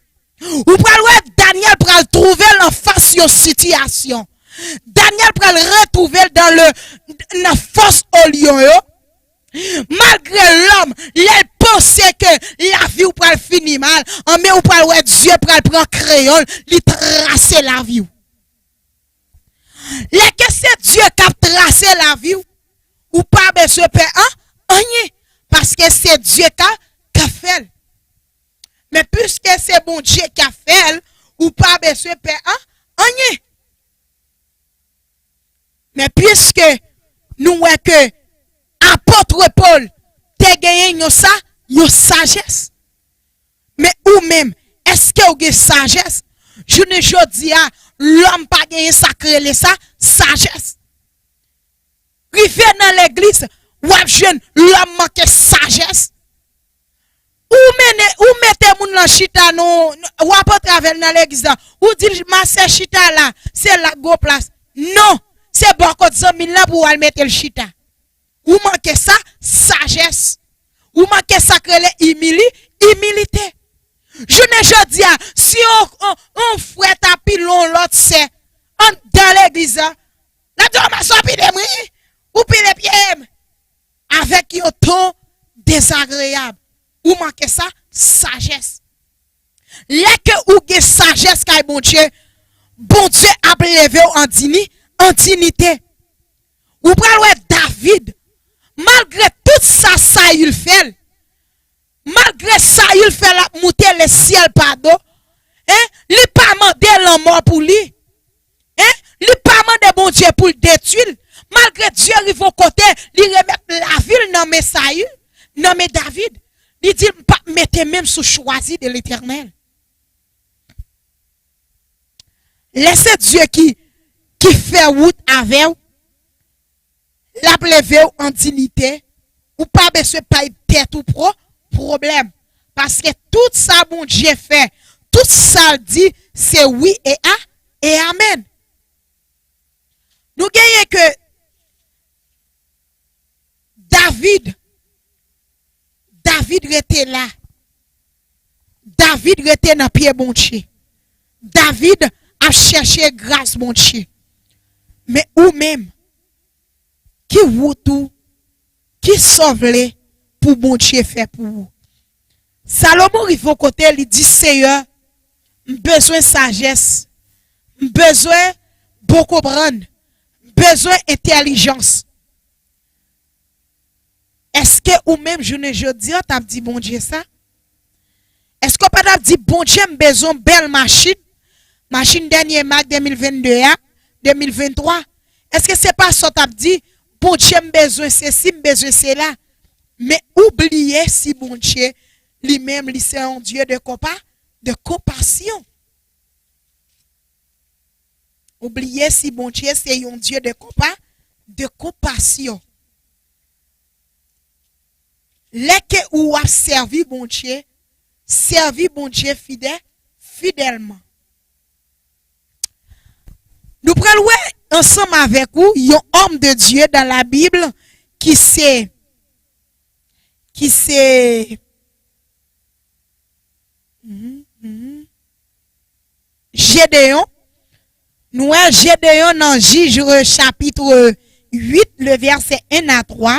Ou pral wè Danyèl pral twouve l anfas yon sitiyasyon. Danyèl pral retwouve l dan le, nan fòs o lyon yo. Malgre lòm, lè l panse ke lavi w pral fini mal, anben ou pral wè Dye pral pran kreyon l, li trase lavi w. Lè ke se Dye k ap trase lavi w, ou pa bezwen pè an, anyen, paske se Dye k ap, k ap fè l. Men piske se Bondye k ap fè l, ou pa bezwen pè an, anyen. Men piske nou wè ke apot Pòl te genyen yon sa, yon sajès. Men ou menm, èske w gen sajès? Jounen jodi a, lòm pa genyen sa k rele sa, sajès. Rive nan legliz, w ap jwenn lòm manke sajès. Ou mennen, ou mete moun lan chita nan, w ap antre avè l nan legliz la. Ou di l, "Masè, chita la, se la k gon plas." Non, se bò kot zanmi l lan pou w al mete l chita. Ou manke sa, sajès. Ou manke sa k rele imili, imilite. Jounen jodi a, si yon, yon, yon frè ta pile yon lòt sè anndan legliz la, l ap di, "O, masè, w pile m, wi. Ou pile pye m." Avèk yon ton dezagreyab. Ou manke sa, sajès. Lè ke ou gen sajès kay Bondye, Bondye ap leve w an dini, an dinite. Ou pral wè David, malgre tout sa Sayil fè l, malgre Sayil fè l ap moute lesyèl pa do, en, li pa mande lanmò pou li. En, li pa mande Bondye pou l detwi l. Malgre Dye rive yon kote, li remèt lavi l nan men Sayil, nan men David. Li di, "M p ap mete men m sou chwazi de Letènèl." Lè se Dye ki, ki fè wout avè w, l ap leve w an dinite. Ou pa bezwen bay tèt ou pwo-, pwoblèm. Paske tout sa Bondye fè, tout sa l di, se wi e a, e amèn. Nou genyen ke David, David rete la. David rete nan pye Bondye. David ap chèche gras Bondye. Men ou menm, ki wout ou, ki sa w vle pou Bondye fè pou ou? Salomon rive yon kote, li di, "Seyè, m bezwen sajès, m bezwen bon konprann, m bezwen entèlijans." Èske ou menm jounen jodi a t ap di Bondye sa? Èske w pa t ap di, "Bondye, m bezwen yon bèl machin, machin dènye mak de mil vennde a, de mil venntwa"? Èske se pa sa w t ap di, "Bondye, m bezwen sesi, m bezwen sela"? Men ou bliye si Bondye, li menm, li se yon Dye de konpa, de konpasyon. Ou bliye si Bondye se yon Dye de konpa, de konpasyon. Lè ke ou ap sèvi Bondye, sèvi Bondye fidè-, fidèlman. Nou pral wè ansanm avèk ou yon homme de Dieu dans la Bible ki se, ki se Mhm, mhm. Jedeyon. Nou wè Jedeyon nan Jij chapit uit, le vèsè en a twa.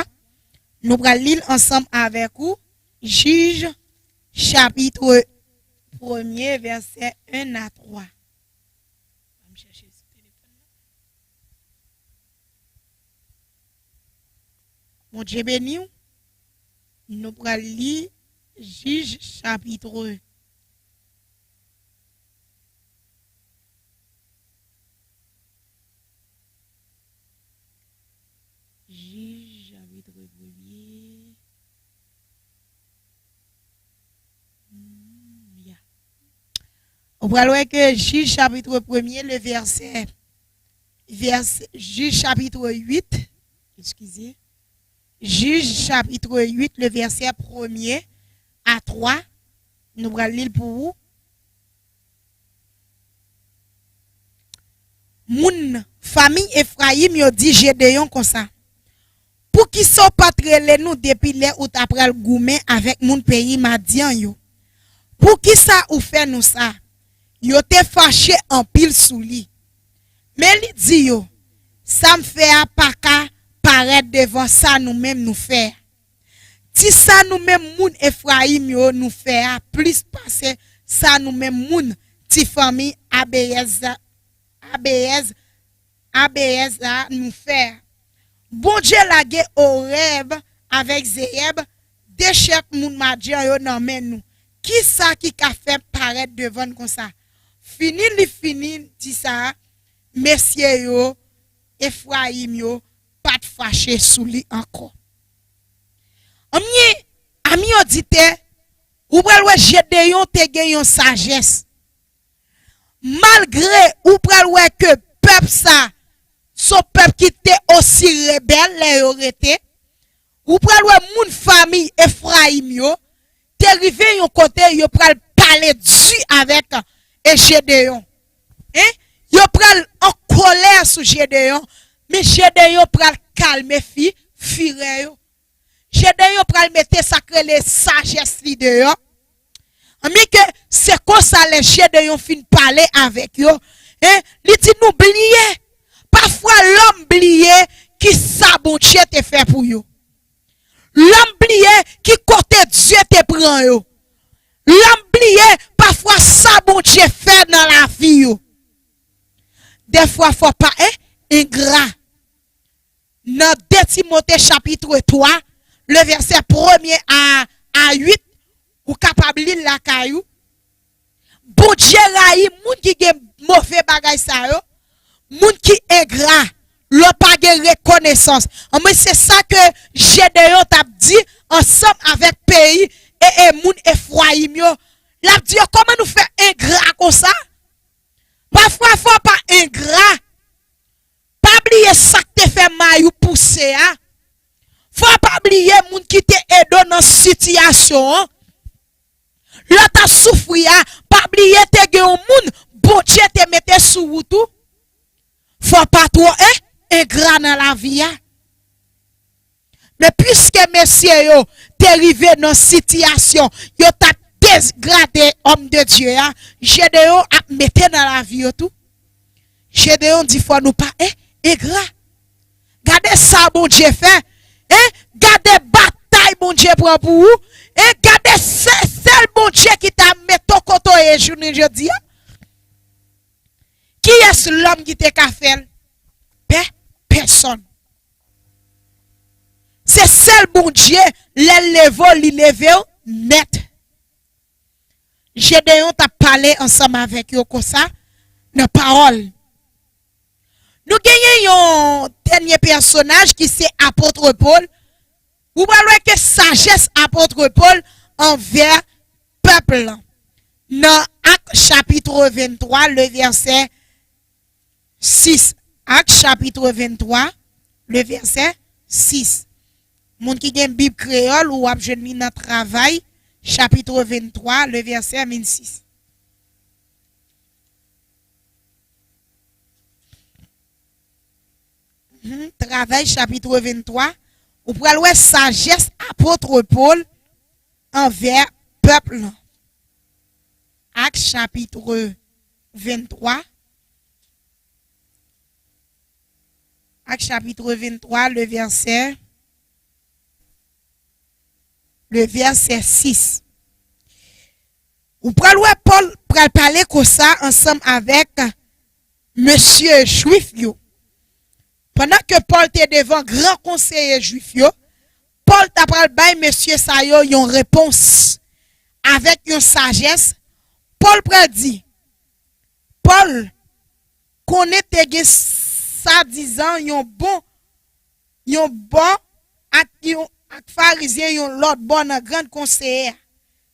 Nou pral li l ansanm avèk ou. Jij chapit premye, vèsè en a twa. Ban m chèche sou telefòn nan. Bondye beni w. Nou pral li Jij chapit Jij chapit premye. Hmm, ya. Ou pral wè ke Jij chapit premye, le vèsè, vèsè, Jij chapit uit, eskize. Jij chapit uit, le vèsè premye a twa, nou pral li l pou ou. Moun fanmi Efrayim yo di Jedeyon konsa: "Poukisa w pa t rele nou depi lè ou t apral goumen avèk moun peyi Madyan yo? Poukisa ou fè nou sa?" Yo te fache anpil sou li. Men li di yo: "Sa m fè a pa ka parèt devan sa nou menm nou fè a. Ti sa nou menm moun Efrayim yo nou fè a plis pase sa nou menm moun ti fanmi Abeyèz, Abeyèz, Abeyèz la nou fè a. Bondye lage Orèb avèk Zeyèb, de chèf moun Madyan yo nan men nou. Kisa ki ka fè parèt devan n konsa?" Fini li fini di sa, mesye yo, Efrayim yo, pa t fache sou li ankò. Anmye, ami oditè, ou pral wè Jedeyon te gen yon sajès. Malgre ou pral wè ke pèp sa, se yon pèp ki te osi rebèl lè yo rete, ou pral wè moun fanmi Efrayim yo, te rive yon kote yo pral pale di avèk, e, Jedeyon. Hein? Yo pral an kòlè sou Jedeyon, men Jedeyon pral kalme fi, firè yo. Jedeyon pral mete sa k rele sajès li deyò. Anmye ke se konsa lè Jedeyon fin pale avèk yo, hein, li di nou bliye. Pafwa lòm bliye ki sa Bondye te fè pou yo. Lòm bliye ki kote Dye te pran yo. Lòm bliye pafwa sa Bondye fè nan lavi yo. Dèfwa fò pa, eh, engra. Nan de Timote chapit twa, le vèsè premye a, a uit, ou kapab li l lakay ou. Bondye rayi moun ki gen move bagay sa yo, moun ki engra, lè w pa gen rekonesans. Anmwe, se sa ke Jedeyon t ap di ansanm avèk peyi e, e moun Efrayim yo. L ap di yo, kòman nou fè engra konsa? Pafwa, fò w pa engra. Pa bliye sa k te fè may ou pouse a. Fò w pa bliye moun ki te ede w nan sitiyasyon an. Lè w t ap soufri a, pa bliye te gen yon moun Bondye te mete sou wout ou. Fò w pa twò en, engra nan lavi a. Men piske mesye yo te rive nan sitiyasyon yo t ap degrade òm de Dye a, Jedeyon ap mete nan lavi yo tou. Jedeyon di fò nou pa, eh, engra. Gade sa Bondye fè. Eh, gade batay Bondye pran pou ou. Eh, gade se sèl Bondye ki ta mete w kote w ye jounen jodi a. Kiyès lòm ki te ka fè l? Pè, pèsòn. Se sèl Bondye, lè l leve w, li leve w nèt. Jedeyon t ap pale ansanm avèk yo konsa, nan pawòl. Nou genyen yon dènye pèsonaj ki se apot Pòl. Ou pral wè ke sajès apot Pòl anvè pèp lan. Nan Ak chapit venntwa, le vèsè sis. Ak chapit venntwa, le vèsè sis. Moun ki gen Bib kreyòl, ou ap jwenn li nan Travay, chapit venntwa, le vèsè vennsis. Mhm, Travay, chapit venntwa, ou pral wè sajès apot Pòl anvè pèp lan. Actes chapitre vingt-trois. Actes chapitre vingt-trois, le verset, le verset six. Ou pral wè Pòl pral pale konsa ansanm avèk mesye jwif yo. Pandan ke Pòl te devan gran konseye jwif yo, Pòl ta pral bay mesye sa yo yon repons avèk yon sajès. Pòl pral di, Pòl konnen te gen swadizan yon bon, yon bò ak yon, ak Farizyen yon lòt bò nan gran konseye a.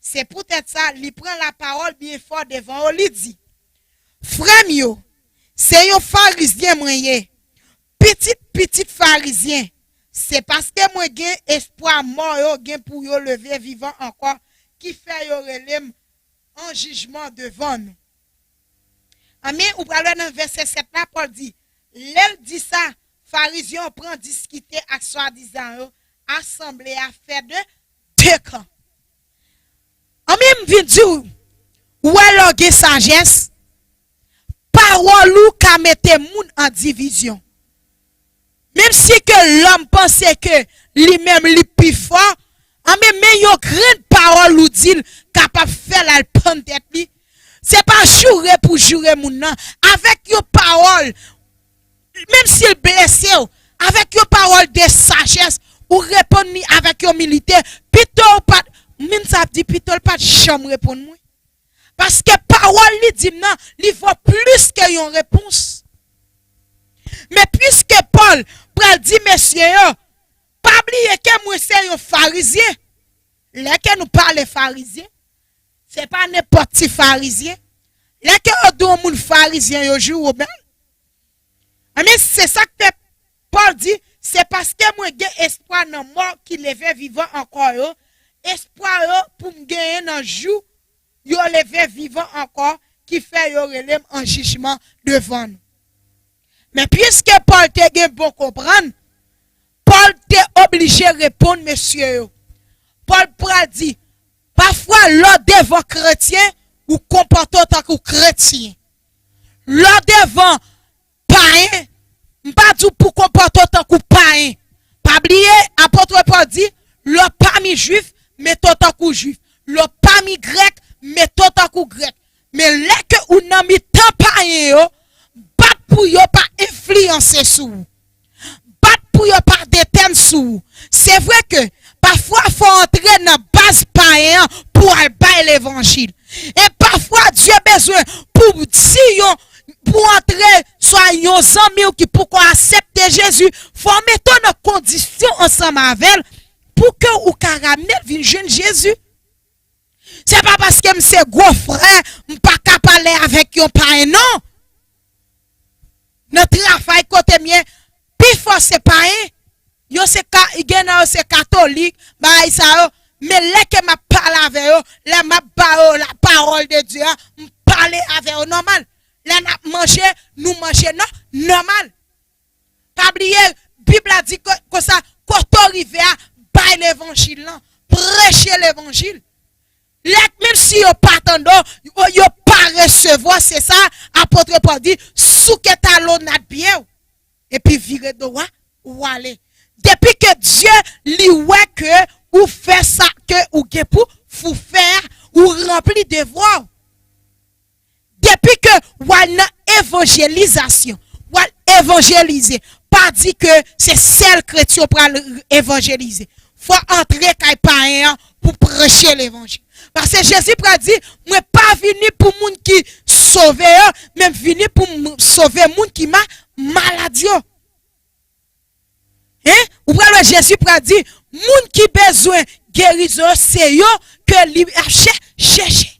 Se poutèt sa, li pran lapawòl byen fò devan yo, li di, Frè m yo, se yon Farizyen mwen ye, pitit pitit Farizyen. Se paske mwen gen espwa mò yo gen pou yo leve vivan ankò ki fè yo rele m an jijman devan nou. Anben, ou pral wè nan vèsè sèt la, Pòl di, lè l di sa, Farizyen yo pran diskite ak swadizan yo, asanble a fè de de kan. Anben, m vin di w, ou wè lè w gen sajès, pawòl ou ka mete moun an divizyon. Menm si ke lòm panse ke li menm li pi fò, anben, men yon grenn pawòl ou di l kapab fè l al pann tèt li. Se pa joure pou joure moun nan. Avèk yon pawòl, menm si l blese w, avèk yon pawòl de sajès, ou reponn li avèk yon imilite, pito w pa t, moun sa ap di, pito l pa t janm reponn mwen. Paske pawòl li di m nan, li vo plis ke yon repons. Men piske Pòl pral di mesye yo, pa bliye ke mwen se yon Farizyen. Lè ke nou pale Farizyen, se pa nenpòt ti Farizyen. Lè ke yo di yon moun Farizyen, yo jwe w mal. Anben, se sa k fè Pòl di, se paske mwen gen espwa nan mò ki leve vivan ankò yo, espwa yo pou m genyen nan jou yo leve vivan ankò, ki fè yo rele m an jijman devan nou. Men piske Pòl te gen bon konprann, Pòl te oblije reponn mesye yo. Pòl pral di, pafwa lè w devan kretyen, ou konpòte w tankou kretyen. Lè w devan payen, m pa di w pou konpòte w tankou payen. Pa bliye, apot Pòl di, lè w pami jwif, mete w tankou jwif. Lè w pami grèk, mete w tankou grèk. Men lè ke ou nan mitan payen yo, bat pou yo pa enfliyanse sou ou. Bat pou yo pa detèn sou ou. Se vre ke pafwa fò w antre nan baz payen an pou w al bay levanjil. E pafwa Dye bezwen pou w di yon, pou w antre swa yon zanmi w ki poko aksepte Jezi, fò w mete w nan kondisyon ansanm avè l pou ke ou ka ramne l vin jwenn Jezi. Se pa paske m se gwo frè, m pa ka pale avèk yon payen, non. Nan travay kote m ye, pifò se payen. Yo se ka, gen nan yo se katolik, bagay sa yo. Men lè ke m ap pale avè yo, lè m ap ba yo la parole de Dieu a, m pale avè yo nòmal. Lè n ap manje, nou manje nò-, nòmal. Pa bliye, Bib la di ko-, konsa, kote w rive a, bay levanjil lan, preche levanjil. Lè, menm si yo pa tande w, yo, yo pa resevwa, se sa apot Pòl di, souke talon nat pye w, epi vire do w a, ou ale. Depi ke Dye li wè ke ou fè sa ke ou gen pou, pou fè a, ou ranpli devwa w. Depi ke w al nan evanjelizasyon, w al evanjelize, pa di ke se sèl kretyen w pral evanjelize. Fò antre kay payen an pou preche levanjil. Paske Jezi pral di, mwen pa vini pou moun ki sove yo, men m vini pou m sove moun ki ma-, malad yo. Hein? Ou pral wè Jezi pral di, moun ki bezwen gerizon yo, se yo ke li ap chè-, chèche.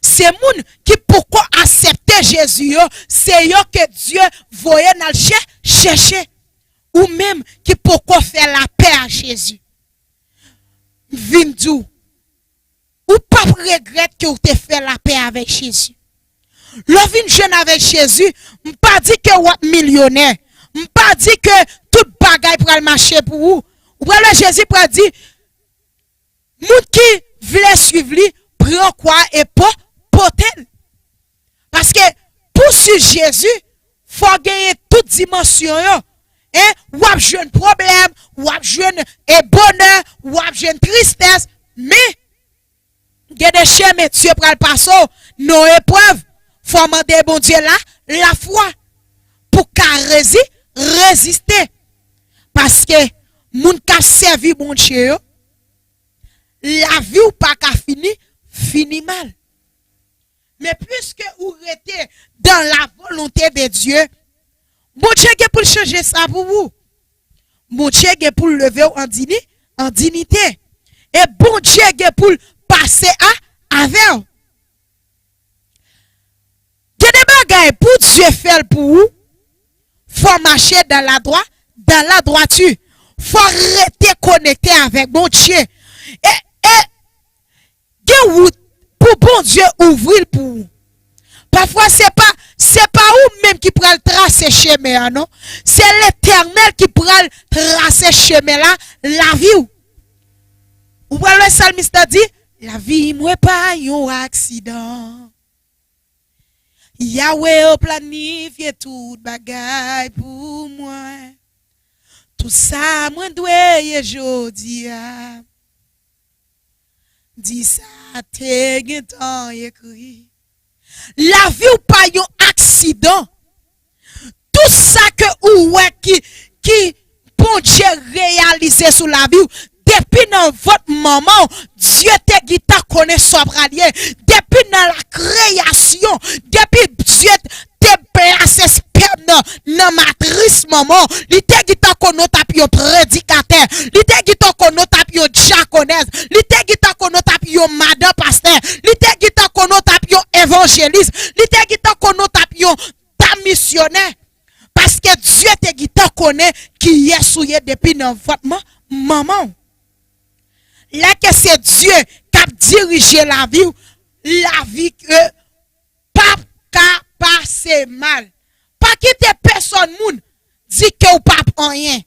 Se moun ki poko aksepte Jezi yo, se yo ke Dye voye n al chè-, chèche. Ou menm ki poko fè lapè a Jezi, m vin di w, ou p ap regrèt ke w te fè lapè avèk Jezi. Lè w vin jwenn avèk Jezi, m pa di ke w ap milyonè. M pa di ke tout bagay pral mache pou ou. Ou pral wè Jezi pral di, moun ki vle swiv li, pran kwa e po-, pote l. Paske pou swiv Jezi, fò w genyen tout dimansyon yo. En, w ap jwenn pwoblèm, w ap jwenn, e, bonè, w ap jwenn tristès, men gen de chemen Dye pral pase w nan eprèv. Fò w mande Bondye la, lafwa pou w ka rezi-, reziste. Paske moun k ap sèvi Bondye yo, lavi w pa ka fini, fini mal. Men piske ou rete dans la volonté de Dieu, Bondye gen pou l chanje sa pou ou. Bondye gen pou l leve w an dini-, an dinite. E Bondye gen pou l pase a, avè w. Gen de bagay pou Dye fè l pou ou, fò w mache dans la dwa-, dans la droiture. Fò w rete konekte avèk Bondye. E, e, gen wout pou Bondye ouvri l pou ou. Pafwa, se pa, se pa ou menm ki pral trase chemen an, non. Se Letènèl ki pral trase chemen la, lavi w. Ou pral wè salmis la di, lavi mwen pa yon aksidan. Yawe ou planifye tout bagay pou mwen. Tout sa mwen dwe ye jodi a. Di sa te gentan ekri. Lavi w pa yon aksidan. Tout sa ke ou wè ki, ki Bondye reyalize sou lavi w, depi nan vant manman w, Dye te gentan konnen sa w pral ye. Depi nan la kreyasyon, depi Dye te plase spèm nan, nan matris manman w, li te gentan konnen w t ap yon predikatè, li te gentan konnen w t ap yon dyakonès, li te gentan konnen w t ap yon madan pastè, li te gentan konnen w t ap yon evanjelis, li te gentan konnen w t ap yon dam misyonè. Paske Dye te gentan konnen kiyès ou ye depi nan vant man-, manman w. Lè ke se Dye k ap dirije lavi w, lavi ke p ap ka pase mal. Pa kite pèsòn moun di ke w p ap anyen.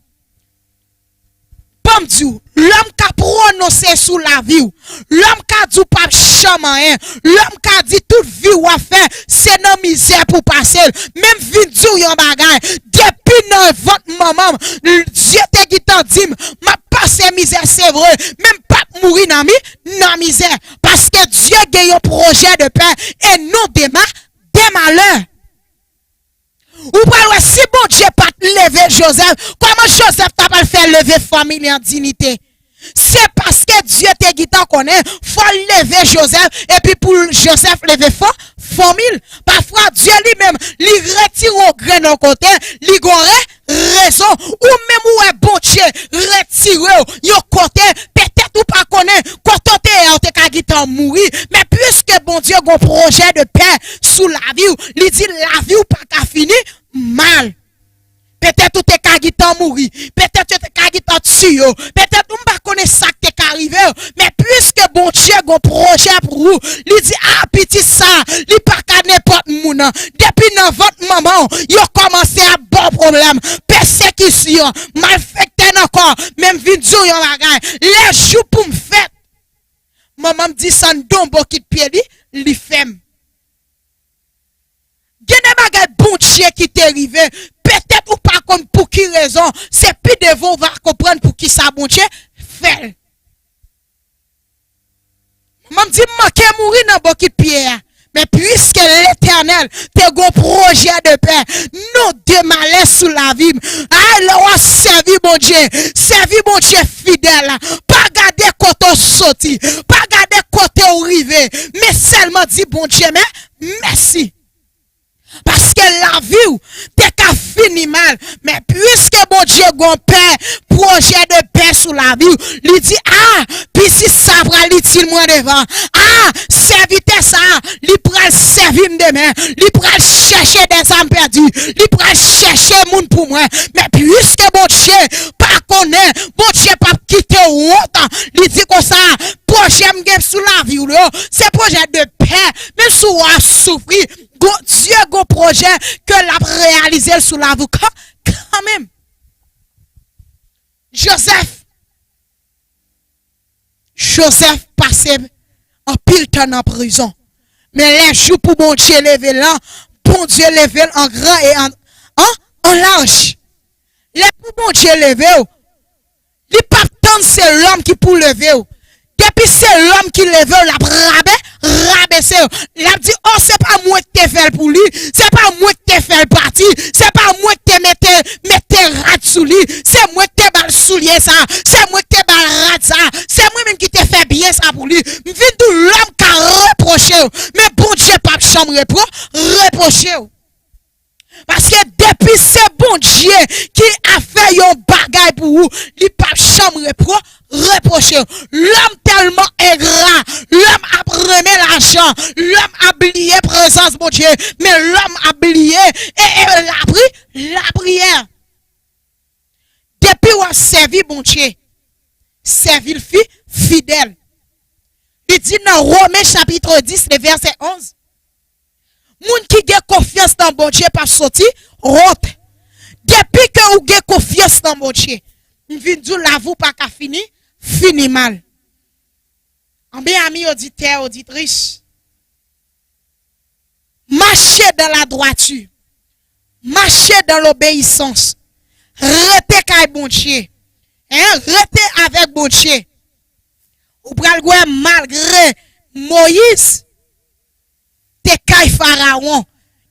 Ban m di w, lòm ka pwononse sou lavi w, lòm ka di w p ap janm anyen, lòm ka di tout vi w w ap fè, se nan mizè pou w pase l. Men m vin di w yon bagay, depi nan vant manman m, Dye te gentan di m, m ap pase mizè, se vre, men m p ap mouri nan mi-, nan mizè. Paske Dye gen yon pwojè de pè e non de ma-, de malè. Ou pral wè, si Bondye pa t leve Jozèf, kòman Jozèf ta pral fè leve fanmi li an dinite? Se paske Dye te gentan konnen fò l leve Jozèf, epi pou Jozèf leve fa-, fanmi l. Pafwa, Dye li menm, li retire yon grenn yon kote, li gen yon re-, rezon. Ou menm ou wè Bondye retire w yon kote, petèt ou pa konnen kote w te ye a, ou te ka gentan mouri. Men piske Bondye gen yon pwojè de pè sou lavi w, li di lavi w pa ka fini mal. Petèt ou te ka gentan mouri, petèt yo te ka gentan tiye w, petèt ou m pa konnen sa k te ka rive w, men piske Bondye gen yon pwojè pou ou, li di, a, pitit sa, li pa ka nenpòt moun. Depi nan vant manman w, yo kòmanse ap ba w pwoblèm, pèsekisyon, malfektè nan kò, men m vin di w yon bagay, lè jou pou m fèt, manman m disann de yon bokit pye li, li fè m. Gen de bagay Bondye ki te rive, petèt ou pa konn pou ki rezon, se pi devan ou va konprann poukisa Bondye fè l. Manman m di m manke mouri nan bokit pye a. Men piske Letènèl te gen yon pwojè de pè, non de malè sou lavi m. Ay, lè w ap sèvi Bondye, sèvi Bondye fidèl. Pa gade kote w soti, pa gade kote w rive, men sèlman di Bondye mè-, mèsi. Paske lavi w te ka fini mal, men piske Bondye gen yon pè, pwojè de pè sou lavi w, li di, a, pitit sa pral itil mwen devan. A, sèvitè sa, li pral sèvi m demen. Li pral chèche dèzam pèdi. Li pral chèche moun pou mwen. Men piske Bondye pa konnen, Bondye p ap kite w wont, li di konsa, pwojè m gen sou lavi w yo, se pwojè de pè. Menm si w ap soufri, Bondye gen yon pwojè ke l ap reyalize l sou lavi w kan-, kanmenm. Jozèf, Jozèf pase anpil tan nan prizon. Men lè jou pou Bondye leve l lan, Bondye leve l an gran e an, an, an laj. Lè pou Bondye leve w, li p ap tann se lòm ki pou leve w. Depi se lòm ki leve w, l ap rabe, rabese w. L ap di, "O, se pa mwen k te fè l pou li. Se pa mwen k te fè l pati. Se pa mwen k te mete, mete rad sou li. Se mwen k te ba l soulye sa. Se mwen k te ba l rad sa. Se mwen menm ki te fè byen sa pou li." M vin di w, lòm ka repwoche w, men Bondye p ap janm repwo-, repwoche w. Paske depi se Bondye ki ap fè yon bagay pou ou, li p ap janm repwo-, repwoche w. Lòm tèlman engra, lòm ap renmen lajan, lòm ap bliye prezans Bondye, men lòm ap bliye e, e lapri-, lapriyè. Depi w ap sèvi Bondye, sèvi l fi-, fidèl. Li di nan Women chapit dis, le vèsè onz, moun ki gen konfyans nan Bondye p ap soti wont. Depi ke ou gen konfyans nan Bondye, m vin di w, lavi w pa ka fini, fini mal. Anben, ami oditè, oditris, mache dans la droiture, mache dans l'obéissance, rete kay Bondye, hein, rete avèk Bondye. Ou pral wè malgre Moyiz te kay Farawon,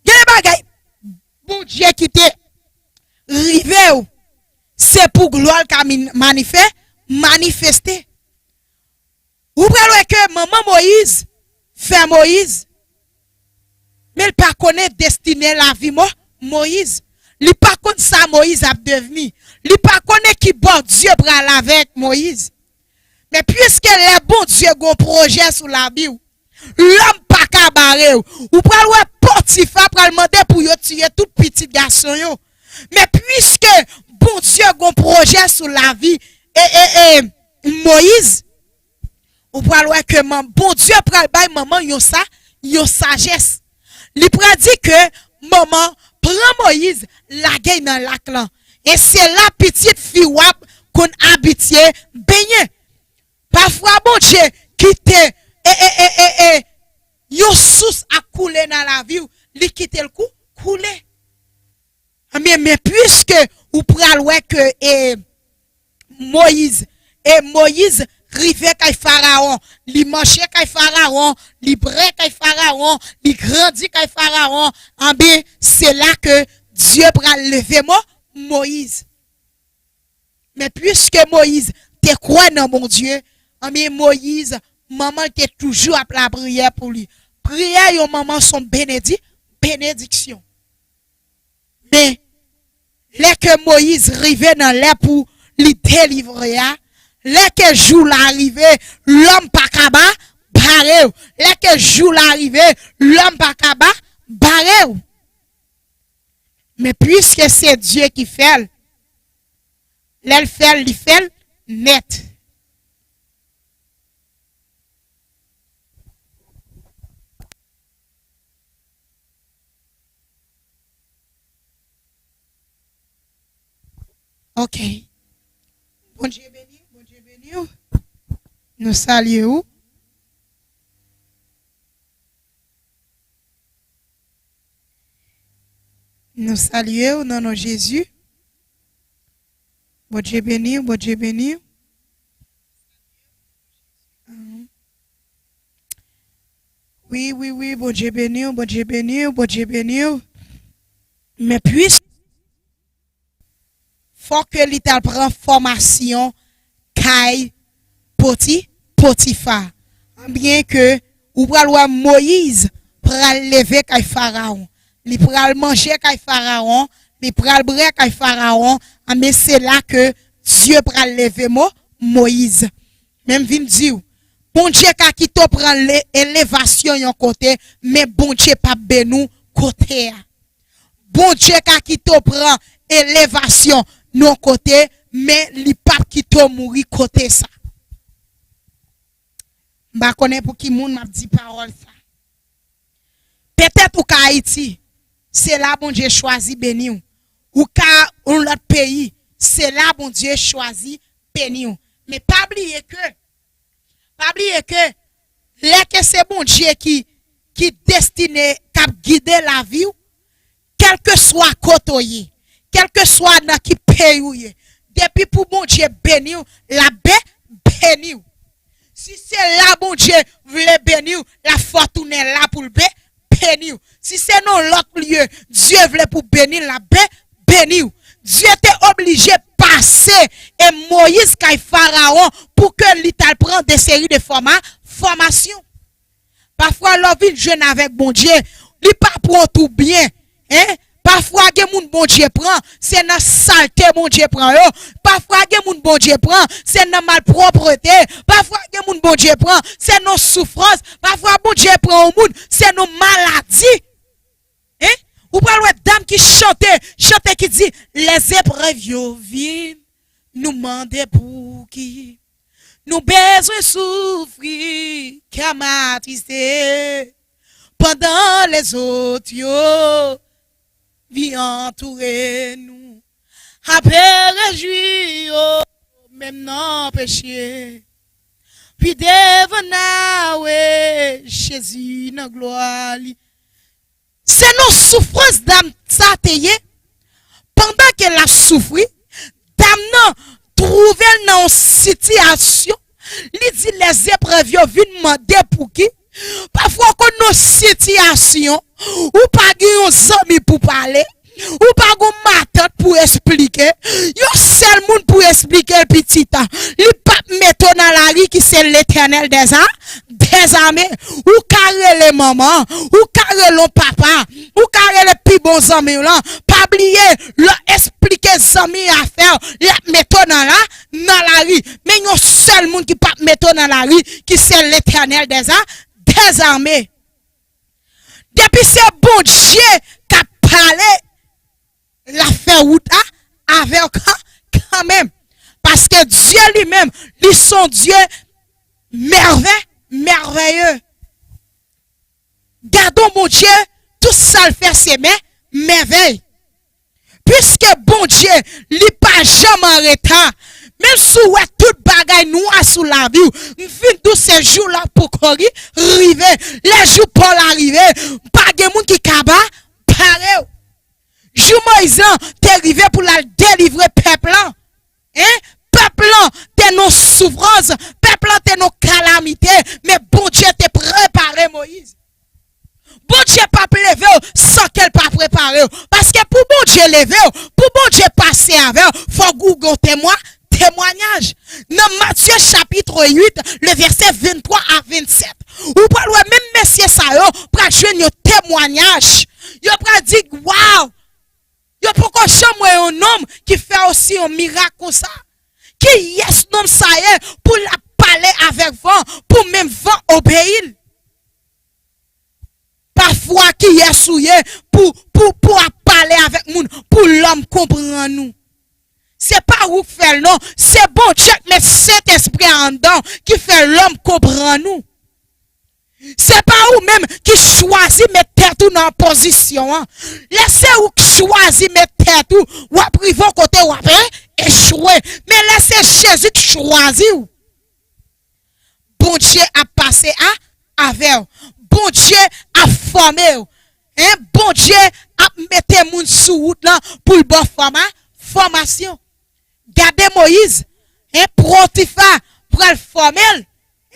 gen de bagay Bondye ki te rive w, se pou glwa l ka min-, manifè-, manifeste. Ou pral wè ke manman Moyiz fè Moyiz, men l pa konnen destine lavi Mo-, Moyiz. Li pa konn sa Moyiz ap devni. Li pa konnen ki bò Dye pral avèk Moyiz. Men piske lè Bondye gon pwojè sou lavi w, lòm pa ka bare w. Ou pral wè Potifa pral mande pou yo tiye tout pitit gason yo. Men piske Bondye gon pwojè sou lavi e, e, e, Moyiz, ou pral wè ke man-, Bondye pral bay manman yon sa, yon sajès. Li pral di ke manman pran Moyiz lage l nan lak lan. E se la pitit fi w ap konn abitye benyen. Pafwa Bondye kite e, e, e, e, e, yon sous ap koule nan lavi w, li kite l kou-, koule. Ebyen, men piske ou pral wè ke e, Moyiz, e Moyiz rive kay Farawon, li manje kay Farawon, li bwè kay Farawon, li grandi kay Farawon, ebyen, se la ke Dye pral leve Mo-, Moyiz. Men piske Moyiz te kwè nan Bondye, ebyen, Moyiz, manman l te toujou ap lapriyè pou li. Priyè yon manman se yon benedi-, benediksyon. Men, lè ke Moyiz rive nan lè pou li delivre a, lè ke jou la rive, lòm pa ka ba-, bare w. Lè ke jou la rive, lòm pa ka ba-, bare w. Men piske se Dye ki fè l, lè l fè l, li fè l nèt. Ok. Bondye beni, Bondye beni w. Nou salye w. Nou salye w nan non Jezi. Bondye beni w, Bondye beni w. Amen. Wi, wi, wi, Bondye beni w, Bondye beni w, Bondye beni w. Men pwis fò ke li t al pran fòmasyon kay Poti-, Potifa. Ebyen ke ou pral wè Moyiz pral leve kay Farawon. Li pral manje kay Farawon, li pral bwè kay Farawon. Ebyen se la ke Dye pral leve Mo-, Moyiz. Men m vin di w, Bondye ka kite w pran le-, elevasyon yon kote, men Bondye p ap beni w kote a. Bondye ka kite w pran elevasyon yon kote, men li p ap kite w mouri kote sa. M pa konnen pou ki moun m ap di pawòl sa. Petèt ou ka Ayiti, se la Bondye chwazi beni w. Ou ka yon lòt peyi, se la Bondye chwazi beni w. Men pa bliye ke, pa bliye ke Lè ke se Bondye ki, ki destine, k ap gide lavi w, kèlkeswa kote w ye, kèlkeswa nan ki peyi w ye, depi pou Bondye beni w, l ap be-, beni w. Si se la Bondye vle beni w, l ap fè w tounen la pou l be-, beni w. Si se nan lòt lye, Dye vle pou beni l, l ap be-, beni w. Dye te oblije pase e Moyiz kay Farawon pou ke li t al pran de seri de fòma-, fòmasyon. Pafwa, lè w vin jwenn avèk Bondye, li pa pran w tou byen, en. Pafwa, gen moun Bondye pran, se nan salte Bondye pran yo. Pafwa, gen moun Bondye pran, se nan malpwòpte. Pafwa, gen moun Bondye pran, se nan soufrans. Pafwa, Bondye pran yon moun, se nan maladi. En? Ou pral wè dam ki chante, chante ki di, lèzeprèv yo vin, nou mande pouki. Nou bezwen soufri, kè m atriste, pandan lèzòt yo vin antoure nou. Ape rejwi yo, menm nan peche. Pi devan n a wè Jezi nan glwa li. Se nan soufrans dam sa te ye. Pandan ke l ap soufri, dam nan twouve l nan yon sitiyasyon. Li di lèzeprèv yo vin mande pouki. Pafwa, w konn nan sitiyasyon, ou pa gen yon zanmi pou pale, ou pa gen yon matant pou esplike, yon sèl moun pou esplike l, pitit, li p ap mete w nan lari ki se Letènèl dèza-, dèzame. Ou ka rele manman, ou ka rele yon papa, ou ka rele pi bon zanmi w lan. Pa bliye, lè w esplike zanmi afè w, l ap mete w nan la, nan lari. Men yon sèl moun ki p ap mete w nan lari, ki se Letènèl dèza-, dèzame. Depi se Bondye k ap pale, l ap fè wout a avè w kan, kanmenm. Paske Dye li menm, li se yon Dye mèvè-, mèvèye. Gade yon Bondye, tout sa l fè se mè-, mèvèy. Piske Bondye, li pa janm an reta. Menm si w wè tout bagay nwa sou lavi w, m vin di w se jou la poko ri-, rive. Lè jou pa w la rive, pa gen moun ki ka ba-, bare w. Jou Moyiz lan te rive pou l al delivre pèp lan. En? Pèp lan te nan soufrans, pèp lan te nan kalamite, men Bondye te prepare Moyiz. Bondye p ap leve w san ke l pa prepare w. Paske pou Bondye leve w, pou Bondye pase avè w, fòk ou gen temwa-, temwanyaj. Nan Matye chapit uit, le vèsè venntwa a vennsèt, ou pral wè menm mesye sa yo pral jwenn yon temwanyaj. Yo pral di, waw! Yo poko janm wè yon nonm ki fè osi yon mirak konsa. Kiyès nonm sa ye pou l ap pale avèk van, pou menm van obeyi l? Pafwa, kiyès ou ye pou, pou, pou ap pale avèk moun, pou lòm konprann ou? Se pa ou k fè l non, se Bondye k met Sentespri a anndan w ki fè lòm konprann ou. Se pa ou menm ki chwazi met tèt ou nan pozisyon an. Lè se ou k chwazi met tèt ou, w ap rive yon kote w ap e-, echwe. Men lè se Jezi k chwazi w, Bondye ap pase a, avè w. Bondye ap fòme w. En, Bondye ap mete moun sou wout lan pou l ba w fòma-, fòmasyon. Gade Moyiz, en, Potifa pral fòme l.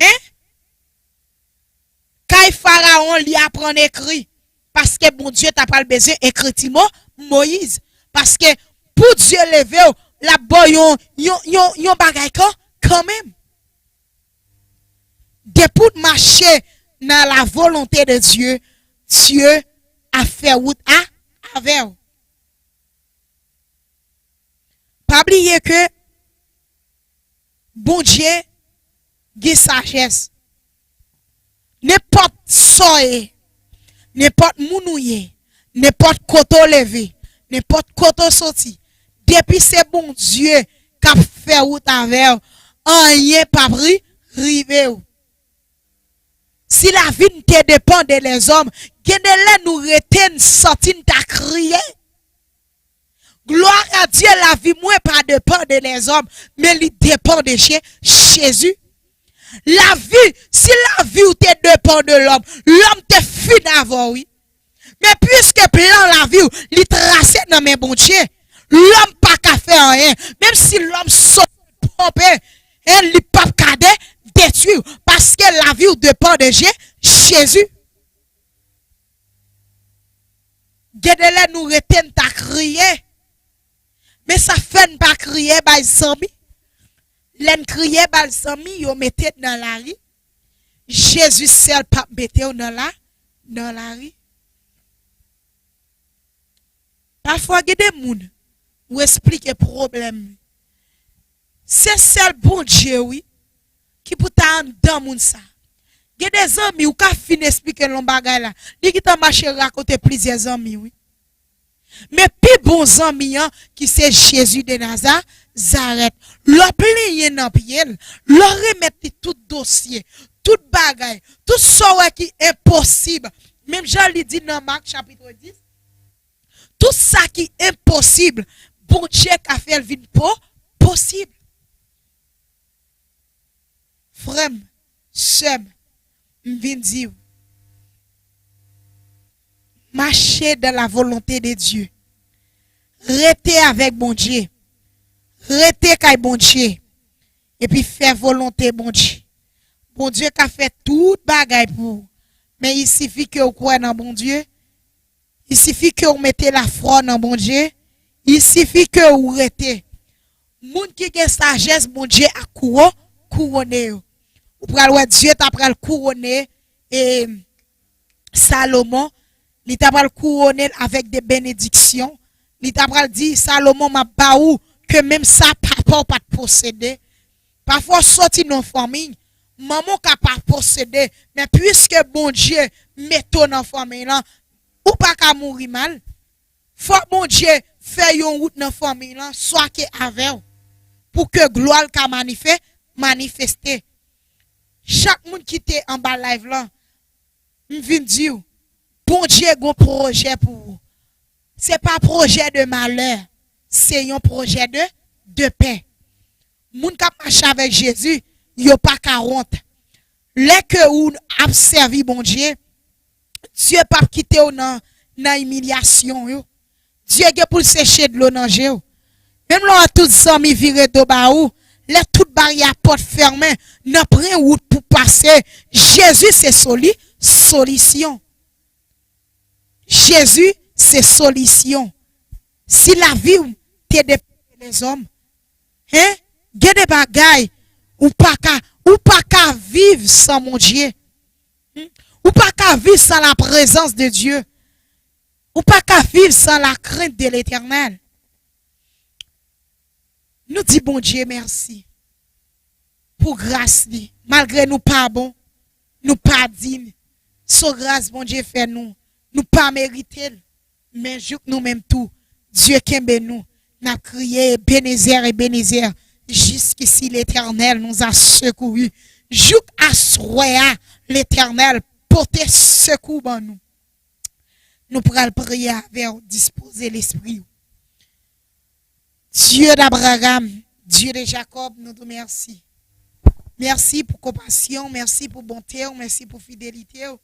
En, kay Farawon, li aprann ekri. Paske Bondye ta pral bezwen ekriti Mo-, Moyiz. Paske pou Dye leve w, l ap ba w yon, yon, yon, yon bagay kan, kanmenm. Depi w mache nan la volonte de Dye, Dye ap fè wout a, avè w. Pa bliye ke Bondye gen sajès. Nenpòt sa w ye, nenpòt moun ou ye, nenpòt kote w leve, nenpòt kote w soti, depi se Bondye k ap fè wout avè w, anyen p ap ri-, rive w. Si lavi n te depann de lèzòm, gen de lè nou rete, n santi n ta kriye. Glwa a Dye, lavi mwen pa depann de lèzòm, men li depann de Je-, Jezi. Lavi, si lavi w te depan de lòm, lòm te fin avè w, wi. Men piske plan lavi w, li trase nan men Bondye, lòm pa ka fè anyen. Menm si lòm sot twonpe, en, li p ap ka de, detwi w, paske lavi w depan de Je-, Jezi. Gen de lè nou rete, n ta kriye. Men sa fè n pa kriye bay zanmi. Lè n kriye bay zanmi, yo mete n nan lari. Jezi sèl p ap mete w nan la, nan lari. Pafwa, gen de moun, ou esplike pwoblèm li. Se sèl Bondye, wi, ki pou ta anndan moun sa. Gen de zanmi, ou ka fin esplike l yon bagay la. Li gentan mache rakonte plizyè zanmi, wi. Men pi bon zanmi an, ki se Jezi de Nazarèt, lè w plenyen nan pye l, lè w remèt li tout dosye, tout bagay, tout sa w wè ki enposib, menm jan li di nan Mak chapit dis, tout sa ki enposib, Bondye ka fè l vin po-, posib. Frè m, sè m, m vin di w, mache dans la volonté de Dieu. Rete avèk Bondye. Rete kay Bondye. Epi fè volonte Bondye. Bondye ka fè tout bagay pou ou. Men il sifi ke w kwè nan Bondye. Il sifi ke w mete lafwa w nan Bondye. Il sifi ke w rete. Moun ki gen sajès, Bondye ap kouwo-, kouwone yo. Ou pral wè Dye ta pral kouwone, e, Salomon. Li ta pral kouwone l avèk de benediksyon. Li ta pral di, Salomon, m ap ba ou ke menm sa papa w pa t posede. Pafwa w soti nan fanmi, manman w ka pa posede, men piske Bondye mete w nan fanmi lan, ou pa ka mouri mal. Fòk Bondye fè yon wout nan fanmi lan, swa ke avè w, pou ke glwa l ka manife-, manifeste. Chak moun ki te anba live lan, m vin di w, Bondye gon pwojè pou ou. Se pa pwojè de malè, se yon pwojè de, de pè. Moun k ap mache avèk Jezi, yo pa ka wont. Lè ke ou ap sèvi Bondye, Dye p ap kite w nan, nan imilyasyon yo. Dye gen pou l seche dlo nan je w. Menm lè w wè tout zanmi vire do ba ou, lè tout baryè pòt fèmen, nan pran wout pou pase, Jezi se soli-, solisyon. Jezi se solisyon. Si lavi w te depann de lèzòm, en, gen de bagay ou pa ka, ou pa ka viv san Bondye. Hmm? Ou pa ka viv san la prezans de Dye. Ou pa ka viv san la krent de Letènèl. Nou di Bondye mèsi pou gras li. Malgre nou pa bon, nou pa din, se gras Bondye fè nou. Nou pa merite l. Men jouk nou menm tou, Dye kenbe nou. N ap kriye, Ebenezè, Ebenezè, jusqu'ici l'Éternel nous a secourus. Jouk aswè a, Letènèl pote sekou ban nou. Nou pral priye avè w, dispoze lespri w. Dye d'Abraham, Dye de Jakòb, nou di w mèsi. Mèsi pou konpasyon w, mèsi pou bonte w, mèsi pou fidelite w.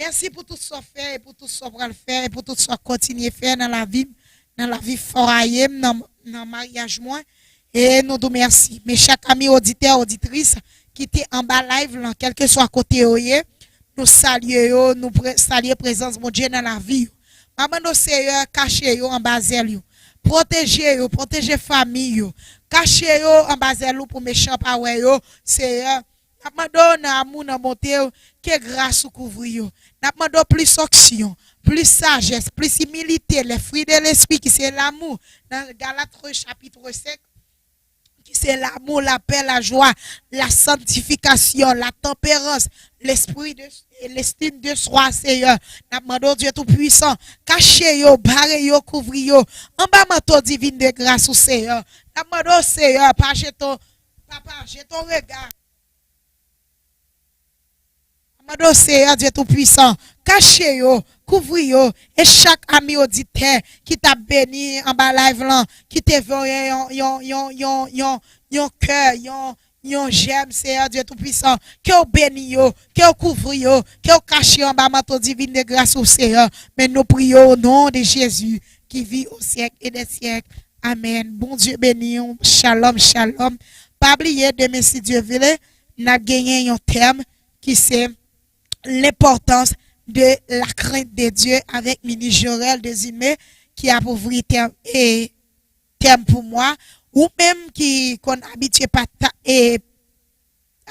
Mèsi pou tout sa w fè e pou tout sa w pral fè e pou tout sa w kontinye fè nan lavi m, nan lavi fwaye m, nan, nan maryaj mwen. E nou di w mèsi. Men chak ami oditè, oditris ki te anba live lan, kèlkeswa kote yo ye, nou salye yo, nou pre-, salye prezans Bondye nan lavi yo. M ap mande w, Seyè, kache yo anba zèl yo. Pwoteje yo, pwoteje fanmi yo. Kache yo anba zèl ou pou mechan pa wè yo, Seyè. N ap mande w nan amou, nan bonte w, ke gras ou kouvri yo. N ap mande w plis onksyon, plis sajès, plis imilite, les fruits de l'esprit ki se lanmou, nan Galat chapit senk, ki se lanmou, lapè, lajwa, la santifikasyon, la tanperans, lespri de, lestim de swa, Seyè. N ap mande w, Dye Toupwisan, kache yo, bare yo, kouvri yo, anba manto divin de gras ou, Seyè. N ap mande w, Seyè, pa jete, Papa, jete yon rega. Mande w, Seyè Dye Toupwisan, kache yo, kouvri yo, e chak ami oditè ki t ap beni anba live lan, ki te voye yon, yon, yon, yon, yon, yon kè, yon, yon jèm, Seyè Dye Toupisan. Ke w beni yo, ke w kouvri yo, ke w kache yo anba manto divin de gras ou, Seyè. Men nou priye o non de Jezi, ki viv o syèk e dè syèk. Amèn. Bondye beni w. Shalom, shalom. Pa bliye, demen, si Dye vle, n ap genyen yon tèm ki se l'importance de la crainte de Dieu avec Minis Jorel Dezime, ki ap ouvri tèm, e, tèm pou mwa. Ou menm ki konn abitye pata-, e,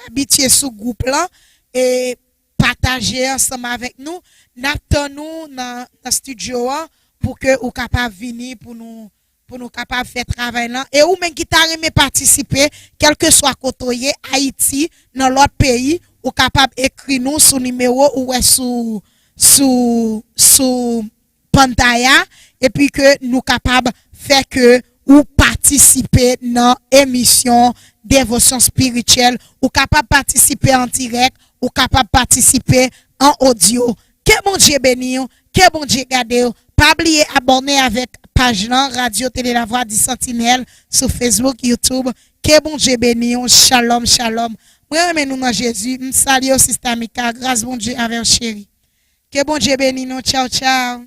abitye sou gwoup lan, e pataje ansanm avèk nou. N ap tann ou nan, nan estidyo an pou ke ou kapab vini pou nou, pou nou kapab fè travay lan. E ou menm ki ta renmen patisipe, kèlkeswa kote w ye, Ayiti, nan lòt peyi, ou kapab ekri nou sou nimewo ou wè sou, sou, sou pantay la, epi ke nou kapab fè ke ou patisipe nan emisyon devosyon espirityèl. Ou kapab patisipe an dirèk, ou kapab patisipe an odyo. Ke Bondye beni w, ke Bondye gade w. Pa bliye abòne avèk paj lan, Radyo Tele Lavwa di Santinèl, sou Facebook, YouTube. Ke Bondye beni w. Shalom, shalom. Mwen renmen nou nan Jezi. M salye w, Sista Mika. Gras Bondye avè w, cheri. Ke Bondye beni nou. Tchaw, tchaw.